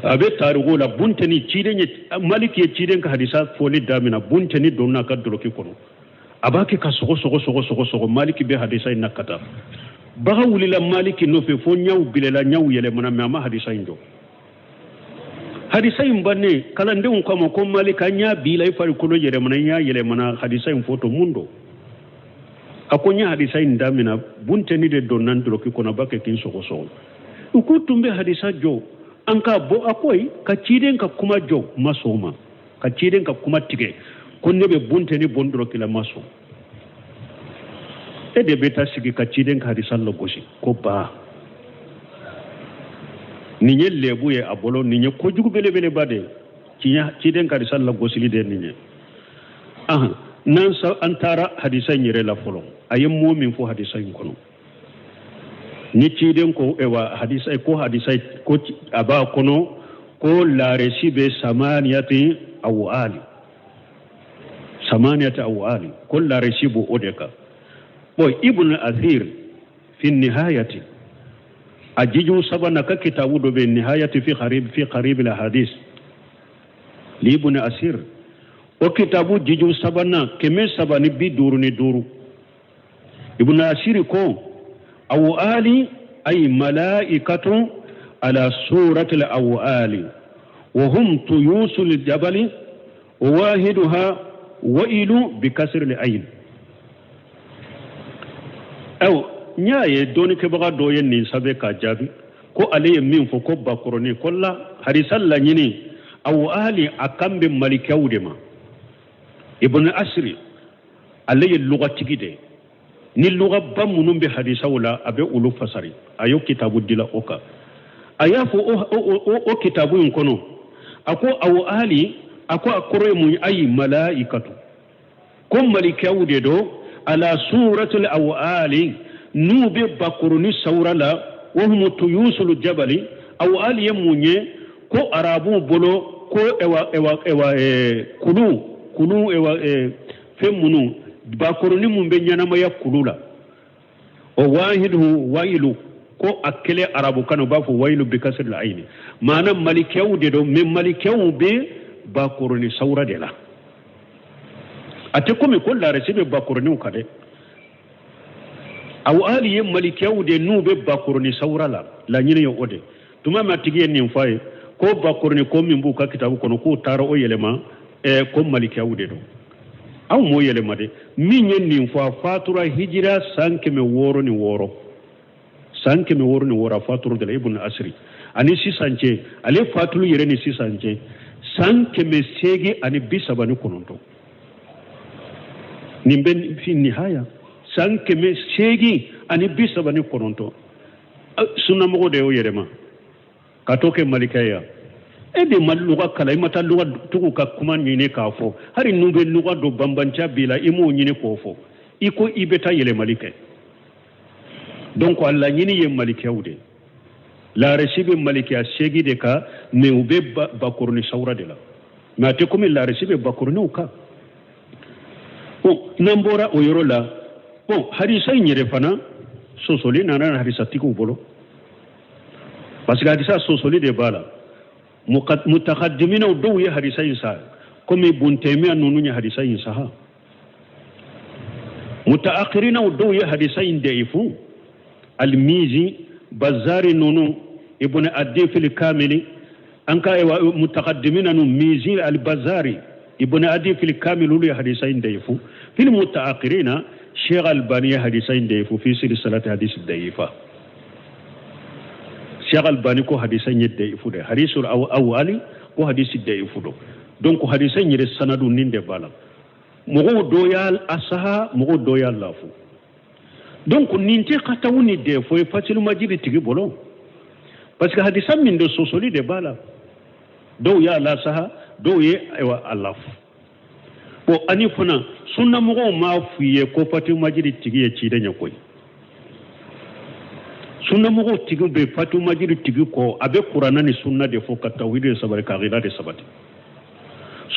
a bɛ tariku la, bunteni ciden ye, Maliki ye ciden ka hadisa fɔli damina, bunteni donna a ka doloki kɔnɔ, a b'a kɛ ka sɔgɔ sɔgɔ sɔgɔ sɔgɔ sɔgɔ. Maliki bɛ hadisa in na ka taa, baga wulila Maliki nɔfɛ fo ɲɛw bilela, ɲɛw yɛlɛmana, mais a ma hadisa in jɔ. Hadisa in bannen, kalandenw k'a ma ko Maliki, an y'a b'i la, i farikolo yɛlɛmana, i ɲa yɛlɛmana, hadisa in fɔtɔ mun don? A ko n ye hadisa in damina, bunteni de donna n doloki kɔnɔ, a b'a kɛ k'i sɔgɔ sɔgɔ. U k'u tun bɛ hadisa jɔ an k'a bɔ. A ko ayi, ka ciden ka kuma jɔ, n ma sɔn o ma, ka ciden ka kuma tigɛ ko ne bɛ bunteni bɔ n doloki la, n ma sɔn. E de bɛ taa sigi ka ciden ka hadisa lagosi ko ba nin ye lebu ye a bolo, nin ye kojugu belebeleba de ye, ciden ka hadisa lagosili de ye nin ye. Ahan, n'an sa an taara hadisa in yɛrɛ la fɔlɔ, a ye mot min fɔ hadisa in kɔnɔ, ni ciden ko ewa hadisa ko, hadisa ko a b'a kɔnɔ ko laresi bɛ samaniyati awali, samaniyati awali, ko laresi b'o o de kan. Bon, Ibn Athir fi nihayati, a jiju sabanan ka kitabu dɔ bɛ nihayati fi qarib al hadis li Ibn Asir, o kitabu jiju sabanan 355, Ibn Asir ko awali ay malaikatu ala surati al awali wa hum tuyusul jabali wa wahiduha wailu bi kasri al ayn. Aw n y'a ye dɔnnikɛbaga dɔ ye nin sɛbɛn k'a jaabi ko ale ye min fɔ ko bakɔrɔni ko la hadisa laɲini awali a kan bɛ malikaw de ma. Ibn Asiri, ale ye lugatigi de ye, ni lugaba minnu bɛ hadisaw la, a bɛ olu fasari. A y'o kitabu dila o kan. A y'a fɔ o kitabu in kɔnɔ, a ko awali, a ko a kɔrɔ ye mun ye? Ayi malaikatu, ko malikaw de don, ala suratul awali, n'u bɛ bakuruni sawura la, wa humu tuyusul jabali. Awali ye mun ye? Ko arabuw bolo ko ewa ewa ewa kulu kulu ewa fɛn minnu bakuruni mun bɛ ɲɛnamaya kulu la, o wahiduhu wayilu, ko a kelen arabu kan na u b'a fɔ wayilu bi kasri la ayini. Maana malikaw de don, mais malikaw bɛ bakuruni sawura de la. A tɛ komi ko laresi bɛ bakuruniw kan dɛ. Awali ye malikaw de n'u bɛ bakuruni sawura la, laɲini ye o de. Tuma min a tigi ye nin fɔ a ye ko bakuruni ko min b'u ka kitabu kɔnɔ, k'u taara o yɛlɛma ko malikaw de don, aw m'o yɛlɛma dɛ. Min ye nin fɔ, a fatura hijira san 606, san 606 a fatura de la. Ibn Asiri ani sisan cɛ, ale fatulu yɛrɛ ni sisan cɛ, san 839. Nin bɛ fi nihaya, san 839. Sunnamɔgɔ de y'o yɛlɛma ka to kɛ malika ye. E de ma luga kalan, i ma taa luga tigiw ka kuma ɲini k'a fɔ. Hali n'u bɛ luga dɔ banbanciya b'i la, i m'o ɲini k'o fɔ, i ko i bɛ taa yɛlɛmali kɛ. Donc a laɲini ye malikaw de, laresi bɛ malikiya seegin de kan, mais u bɛ bakuruni sawura de la, mais a tɛ komi laresi bɛ bakuruniw kan. Bon, n'an bɔra o yɔrɔ la, bon, hadisa in yɛrɛ fana sɔsɔli nana hadisatigiw bolo, parce que hadisa sɔsɔli de b'a la. Mutakadiminaw dɔw ye hadisa in sa, komi Buntɛmiya ninnu ye hadisa in saha. Mutaakhirinaw dɔw ye hadisa in daifu, Almizi, Bazari ninnu, Ibn Adi fil Kamili. An ka mutakadimina nu, Mizi, Albazari, Ibn Adi fil Kamili, olu ye hadisa in daifu. Fil mutaakhirina, Sheikh Albani ye hadisa in daifu fi silsilati hadisi daifa. Sheikh Albani ko hadisa in ye daifu de, hadisul awali ko hadisi daifu do. Donc hadisa in yɛrɛ sanadu nin de b'a la, mɔgɔw dɔ y'a asaha, mɔgɔw dɔ y'a lafu. Donc nin tɛ katawu ni defo ye Fatil Majidi tigi bolo, parce que hadisa min de, sɔsɔli de b'a la, dɔw y'a lasaha, dɔw ye ayiwa a lafu. Bon, ani fana sunnamɔgɔw m'a f'u ye ko Fatil Majidi tigi ye ciden ye koyi. Sunnamɔgɔw tigi bɛ Fatil Majidi tigi kɔ, a bɛ kuranna ni sunna de fɔ, ka tawhidi de sabati, ka aqida de sabati.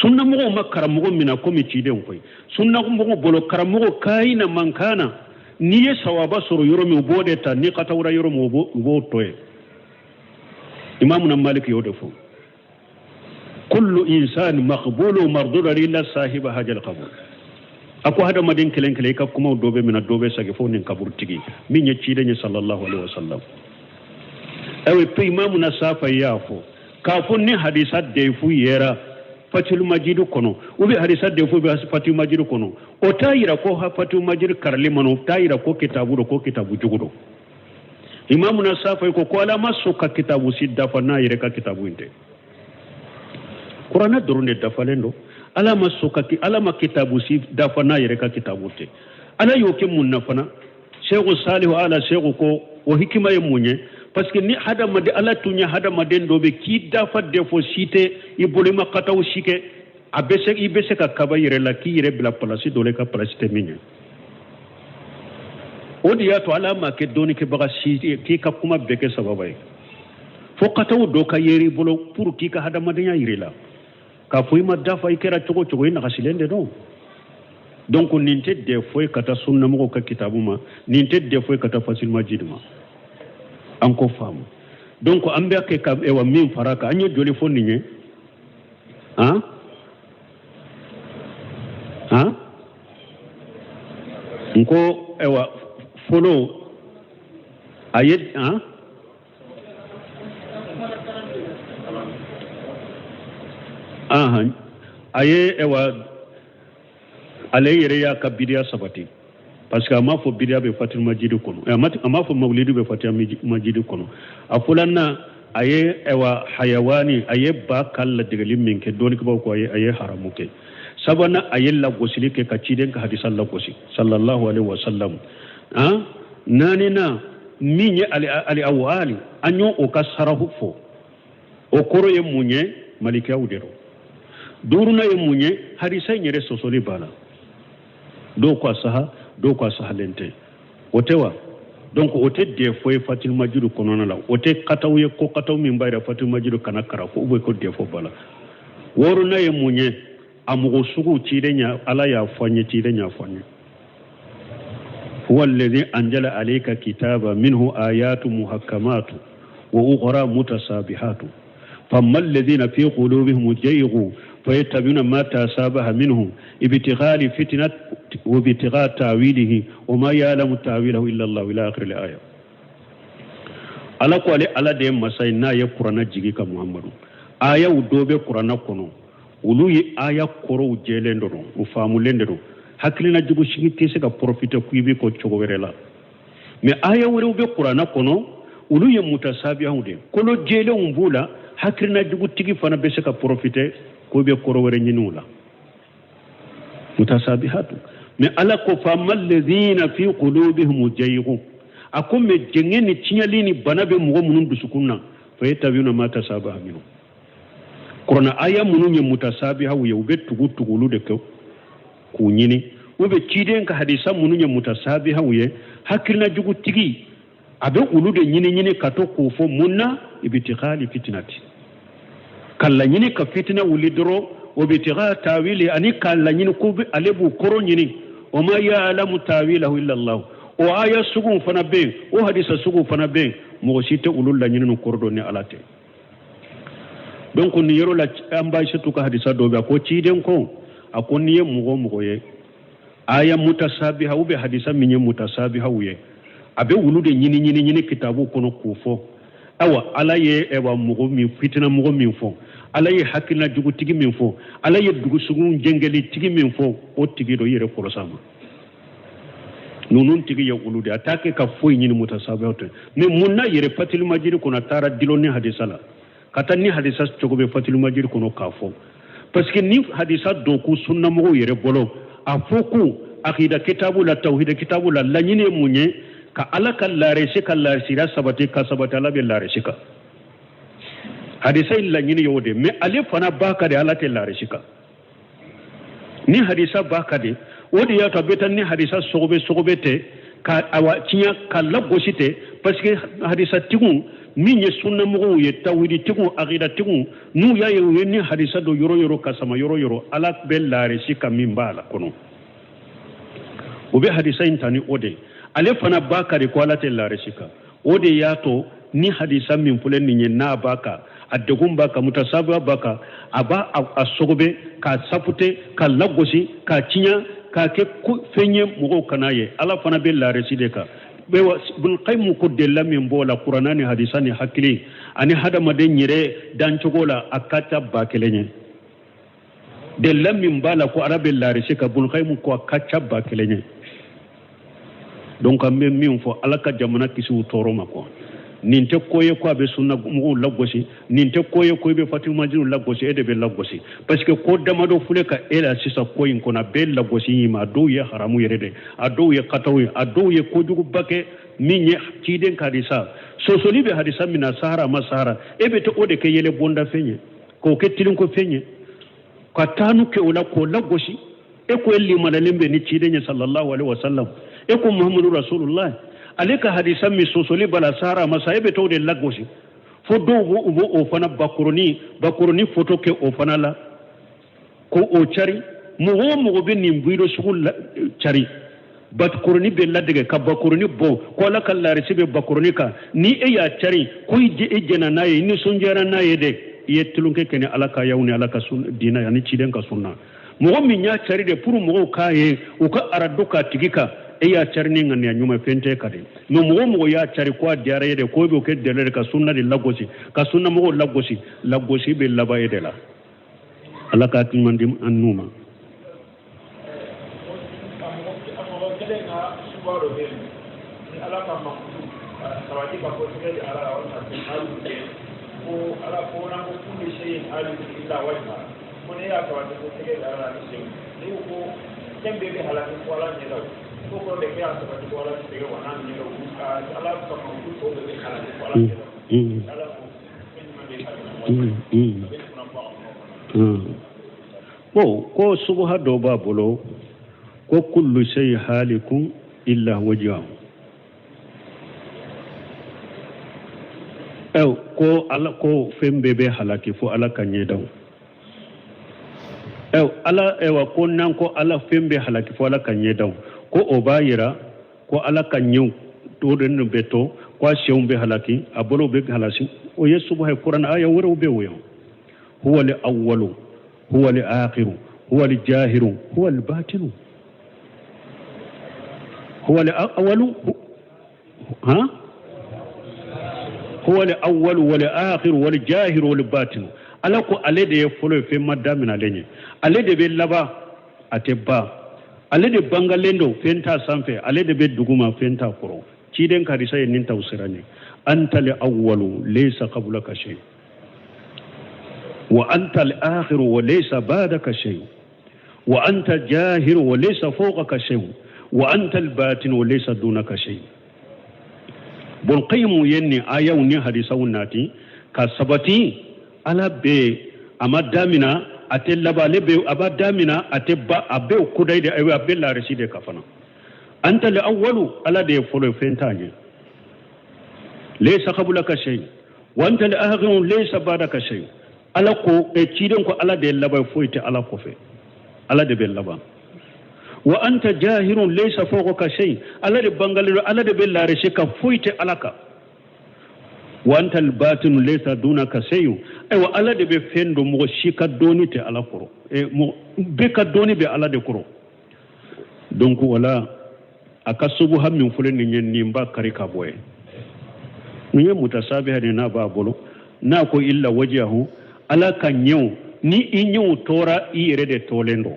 Sunnamɔgɔw ma karamɔgɔ minɛ komi ciden koyi. Sunnamɔgɔw bolo, karamɔgɔ kayina man kana N'i ye sawaba sɔrɔ yɔrɔ min, u b'o de ta. N'i katawura yɔrɔ min, u b'o to yen. Imamuna Maliki y'o de fɔ: kullu insani maqbulu mardudun illa sahiba hajal qabur. A ko hadamaden kelen kelen, i ka kumaw dɔ bɛ minɛ, dɔ bɛ segin, fo nin kaburu tigi min ye ciden ye, sallallahu alaihi wasallam. Ayiwa, pe imamuna Safa y'a fɔ k'a fɔ ni hadisa defu yera Fatul Majidu kɔnɔ, ou bien hadisa defu bɛ Fatul Majidu kɔnɔ, o t'a yira ko Fatul Majidu karali man, o t'a yira ko kitabu don, ko kitabu jugu don. Imamuna Safa ko Ala ma sɔn ka kitabu si dafa n'a yɛrɛ ka kitabu in tɛ. Kuranɛ dɔrɔn de dafalen don. Ala ma sɔn ka Ala ma kitabu si dafa n'a yɛrɛ ka kitabu tɛ. Ala y'o kɛ mun na fana? Seku Salihu ala Seku ko o hikima ye mun ye? Parce que ni hadamaden, Ala tun ye hadamaden dɔ bɛ k'i dafa défaut si tɛ i bolo, i ma kataw si kɛ, a bɛ se, i bɛ se ka kaba yɛrɛ la k'i yɛrɛ bila palasi dɔ la, i ka palasi tɛ min ye. O de y'a to Ala ma kɛ dɔnnikɛbaga si k'i ka kuma bɛɛ kɛ sababa ye, fo kataw dɔ ka yɛrɛ i bolo pour k'i ka hadamadenya yir'i la k'a fɔ i ma dafa, i kɛra cogo cogo, i nagasilen de don. Donc nin tɛ défaut ye ka taa sunnamɔgɔw ka kitabu ma, nin tɛ défaut ye ka taa Fatul Majid ma. An ko faamu. Donc an bɛ kɛ ka ewa min fara kan, an ye joli fɔ nin ye? Han han, n ko ewa fɔlɔ a ye han ahan, a ye ewa ale yɛrɛ y'a ka bidiya sabati, parce que a m'a fɔ bidiya bɛ Fatul Majid kɔnɔ, a m'a fɔ mawulidi bɛ Fatul Majid kɔnɔ. A fɔlɔna a ye ewa hayawani, a ye ba ka ladegeli min kɛ, dɔnnikɛbaw ko a ye haramu kɛ. Sabanan, a ye lagosili kɛ ka ciden ka hadisa lagosi, sallallahu alaihi wasallam. Han, naaninan min ye ali awali, an y'o o ka sarahu fɔ, o kɔrɔ ye mun ye? Malikiyaw de don. Duurunan ye mun ye? Hadisa in yɛrɛ sɔsɔli b'a la, dɔw ko a saha, dɔw ko a sahalen tɛ. O tɛ wa? Donc o tɛ défaut ye Fatul Majid kɔnɔna la, o tɛ kataw ye, ko kataw min b'a yira Fatul Majid kana kara ko ou bien ko défaut b'a la. Wɔɔrɔnan ye mun ye? A mɔgɔ sugu ciden ya Ala y'a fɔ an ye, ciden y'a fɔ an ye: huwa alladhi anzala alayka kitaba minhu ayatu muhakkamatu wa ukhra mutasabihatu فأما الذين في قلوبهم زيغ فيتبعون ما تشابه منه ابتغاء الفتنة وابتغاء تاويله وما يعلم تاويله إلا الله إلى آخر الآية. Ala ko ale Ala de ye masa ye n'a ye kuranɛ jigi ka Muhamadu. Ayaw dɔ bɛ kuranɛ kɔnɔ, olu ye aya kɔrɔw jɛlen dɔrɔn, u faamulen de don, hakilina jugu sigi tɛ se ka profiter k'i bɛ ko cogo wɛrɛ la. Mais aya wɛrɛw bɛ kuranɛ kɔnɔ, olu ye mutasabiyaw de ye, kolo jɛlenw b'u la, hakilina jugutigi fana bɛ se ka profiter k'o bɛ kɔrɔ wɛrɛ ɲini u la, mutasabihatu. Mais Ala ko fama alladhina fi qulubihim jayghun, a ko mais jɛngɛ ni tiɲɛli ni bana bɛ mɔgɔ minnu dusukun na, fayattabi'una ma tasabaha minhu. Kuranɛ aya minnu ye mutasabihaw ye, u bɛ tugu tugu olu de kɛ k'u ɲini, u bɛ ciden ka hadisa minnu ye mutasabihaw ye, hakilina jugutigi a bɛ olu de ɲini ɲini ka to k'o fɔ. Mun na? Ibtighali fitinati, ka laɲini ka fitina wuli dɔrɔn, o bitiga tawili, ani ka laɲini ko ale b'u kɔrɔ ɲini, o ma ya'lamu tawilahu illa Allah. O aya suguw fana bɛ yen, o hadisa suguw fana bɛ yen, mɔgɔ si tɛ olu laɲini n'u kɔrɔ dɔn ni Ala tɛ. Donc nin yɔrɔ la, an b'a surtout ka hadisa dɔ bɛ yen, a ko ciden ko, a ko n'i ye mɔgɔ o mɔgɔ ye aya mutasabiha ou bien hadisa min ye mutasabihaw ye, a bɛ olu de ɲini ɲini ɲini kitabu kɔnɔ k'o fɔ. Awa Ala ye ɛwa mɔgɔ min fitina mɔgɔ min fɔ, Ala ye hakilina jugutigi min fɔ, Ala ye dugusukun jɛngɛlitigi min fɔ, o tigi dɔ i yɛrɛ kɔlɔsi a ma. Ninnu tigi ye olu de, a t'a kɛ ka foyi ɲini mutasabihaw tɛ. Mais mun na yɛrɛ Fatul Majid kɔnɔ a taara dilo ni hadisa la, ka taa ni hadisa cogo bɛ Fatul Majid kɔnɔ k'a fɔ? Parce que ni hadisa dɔ ko sunnamɔgɔw yɛrɛ bolo, a fɔ ko akida kitabu la, tawhida kitabu la, laɲini ye mun ye? Ka Ala ka laarisi ka laarisira sabati, ka sabati Ala bɛ laarisi kan. Hadisa in laɲini y'o de, mais ale fana b'a ka de Ala tɛ laarisi kan. Ni hadisa b'a ka de, o de y'a to a bɛ taa ni hadisa sɔgɔbɛ sɔgɔbɛ tɛ ka awa tiɲɛ ka lagosi tɛ, parce que hadisa tigiw min ye sunnamɔgɔw ye, tawhiditigiw, akidatigiw, n'u y'a ye u ye ni hadisa dɔ yɔrɔ yɔrɔ ka sama yɔrɔ yɔrɔ, Ala bɛ laarisi kan min b'a la kɔnɔ, u bɛ hadisa in ta ni o de ye. Ale fana b'a kan de ko Ala tɛ larisi kan. O de y'a to ni hadisa min filɛ nin ye, n'a b'a kan, a degun b'a kan, mutasabiya b'a kan, a b'a a sɔgɔbɛ k'a sapute, k'a lagosi, k'a tiɲɛ, k'a kɛ fɛn ye mɔgɔw kana ye. Ala fana bɛ larisi de kan. Ibn Qayyim ko delila min b'o la kuranna ni hadisa ni hakili ani hadamaden yɛrɛ dancogo la, a ka ca 1000 ye. Delila min b'a la ko Ala bɛ larisi kan, Ibn Qayyim ko a ka ca 1000 ye. Donc an bɛ min fɔ, Ala ka jamana kisi u tɔɔrɔ ma quoi. Nin tɛ ko ye ko a bɛ sunna mɔgɔw lagosi, nin tɛ ko ye ko i bɛ Fatima Majid lagosi, e de bɛ lagosi. Parce que ko damadɔ filɛ ka e la sisan ko in kɔnɔ, a bɛɛ lagosi in ma. A dɔw ye haramu yɛrɛ de, a dɔw ye kataw ye, a dɔw ye kojuguba kɛ min ye ciden ka hadisa sosoli bɛ hadisa min na, sahara ma sahara, e bɛ taa o de kɛ yɛlɛ bonda fɛn ye, k'o kɛ tilinko fɛn ye, ka taanu kɛ o la k'o lagosi. E ko e limanalen bɛ ni ciden ye sallallahu alaihi wasallam, e ko Muhammadu Rasulullah, ale ka hadisa min sosoli b'a la sahara ma sa, e bɛ t'o de lagosi. Fo dɔw b'o, u b'o o fana bakɔrɔni foto kɛ o fana la ko o cari. Mɔgɔ o mɔgɔ bɛ nin video sugu la cari, bakɔrɔni bɛ ladege ka bakɔrɔni bɔn ko Ala ka larisi bɛ bakɔrɔni kan, ni e y'a cari ko i jɛnna n'a ye, i nisɔndiyara n'a ye dɛ, i ye tulonkɛ kɛ ni Ala ka yaw ni Ala ka diinɛ ani ciden ka sunna. Mɔgɔ min y'a cari de pour mɔgɔw k'a ye, u ka arado k'a tigi kan, e y'a cari ni ŋaniya ɲuman fɛn tɛ ka di. Mais mɔgɔ o mɔgɔ y'a cari ko a diyara e de, ko e b'o kɛ dɛlɛ de ka sunna de lagosi, ka sunna mɔgɔw lagosi, lagosi bɛ laban e de la. Ala ka hakili ɲuman di an n'u ma. Mɔgɔ kelen ka suba dɔ bɛ yen, ni Ala ka mankutu sabati ka fɔ tɛgɛ di Ala la, walima hali ko Ala ko n'an ko kullu shay'in halikun illa wajha, ko ne y'a sabati ko tɛgɛ di Ala la ni senw, ne ko fɛn bɛɛ bɛ halaki fo Ala ɲɛ la, ko kɔrɔ de k'e y'a sabati ko Ala tɛ tɛgɛ wa n'a ɲɛ la, Ala ka mankutu tɔw bɛɛ bɛ halaki fo Ala ɲɛ la. Ala ko fɛn jumɛn bɛ halaki? A bɛ kunna bɔ a kɔnɔ. Bon, ko subuha dɔ b'a bolo ko kullu shay halikun illa wajhahu. Ko Ala ko fɛn bɛɛ bɛ halaki fo Ala ka ɲɛdaw. Ala, ewa, ko n'an ko Ala fɛn bɛ halaki fo Ala ka ɲɛdaw, ko o b'a yira ko Ala ka ɲɛw to de ninnu bɛ to, ko a senw bɛ halaki, a bolow bɛ halaki. O ye subuha ye. Kuran aya wɛrɛw bɛ o ye. Huwa al-awwalu, huwa al-akhiru, huwa al-jahiru, huwa al-batinu. Huwa al-awwalu, ha? Huwa al-awwalu wal akhiru wal jahiru wal batinu. Ala ko ale de ye fɔlɔ ye, fɛn ma daminɛ ale ɲɛ. Ale de bɛ laban, a tɛ ban. Ale de bangalen don, fɛn t'a sanfɛ. Ale de bɛ duguma, fɛn t'a kɔrɔ. Ciden karisa ye nin taw sira ɲɛ. Anta al-awwalu laysa qablaka shay. Wa anta al-akhiru wa laysa ba'daka shay. Wa anta jahiru wa laysa fawqaka shay. Wa anta al-batinu wa laysa dunaka shay. Bon, Qayyim ye nin ayaw ni hadisaw nati ka sabati Ala bɛ a ma damina, a tɛ laban, ale bɛ a b'a damina, a tɛ ba, a bɛ o kodayi de, a bɛ larisi de ka fana. Anta al-awwalu, Ala de ye fɔlɔ ye, fɛn t'a ɲɛ. Laysa qablaka shay. Wa anta al-akhiru laysa ba'daka shay. Ala ko, ciden ko Ala de ye laban, foyi tɛ Ala kɔfɛ. Ala de bɛ laban. Wa anta jahirun laysa fawqaka shay. Ala de bangalen don, Ala de bɛ larisi ka, foyi tɛ Ala kan. Wa anta al-batinu laysa dunaka shay. Ayiwa, Ala de bɛ fɛn dɔn, mɔgɔ si ka dɔnni tɛ Ala kɔrɔ. Bɛɛ ka dɔnni bɛ Ala de kɔrɔ. Donc wala a ka subuha min filɛ nin ye, nin b'a kari ka bɔ ye. Nin ye mutasabiha de n'a b'a bolo. N'a ko illa wajhahu, Ala ka ɲɛw, ni i ɲɛw tora, i yɛrɛ de tɔɔlen don.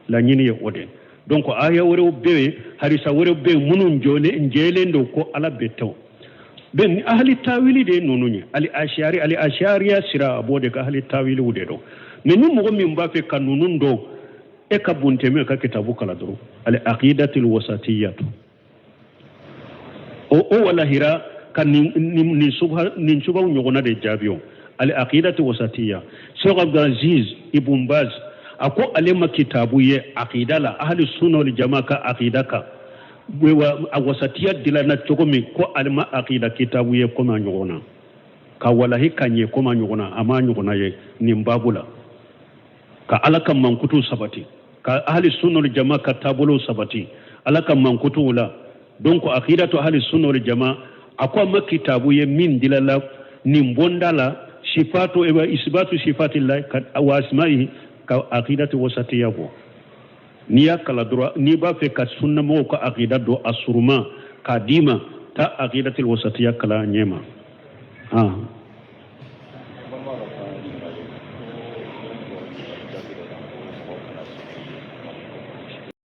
Laɲini ye o de. Donc aya wɛrɛw bɛ yen, hadisa wɛrɛw bɛ yen minnu jɔlen jɛlen don ko Ala bɛ tɔn. Ben ahli tawili de ye ninnu ye. Ali ashari, ali ashariya sira a b'o de ka ahli tawiliw de don. Mais ni mɔgɔ min b'a fɛ ka ninnu dɔn, e ka buntɛmɛ ka kitabu kalan dɔrɔn. Al aqidatul wasatiyatu. O walahira ka nin subha, nin subaw ɲɔgɔnna de jaabi o. Al aqidatu wasatiya. Cheikh Abdulaziz Ibn Baz a ko ale ma kitabu ye aqida la, ahli sunna wal jamaa ka aqida kan. Wa a wasatiya dilanna cogo min, ko ale ma aqida kitabu ye komi a ɲɔgɔn na. Ka walahi ka ɲɛ komi a ɲɔgɔn na, a ma ɲɔgɔnna ye nin baabu la. Ka Ala ka mankutu sabati, ka ahli sunna wal jamaa ka taabolo sabati, Ala ka mankutuw la. Donc aqidatu ahli sunna wal jama, a ko a ma kitabu ye min dilala nin bonda la, sifatu e isbatu sifatillahi wa asma'ihi, ka aqidatu wasatiya bɔ. N'i y'a kala dɔrɔn, n'i b'a fɛ ka sunnamɔgɔw ka aqida dɔn a suruma k'a d'i ma, taa aqidatul wasatiya kalan ɲɛma. Ah.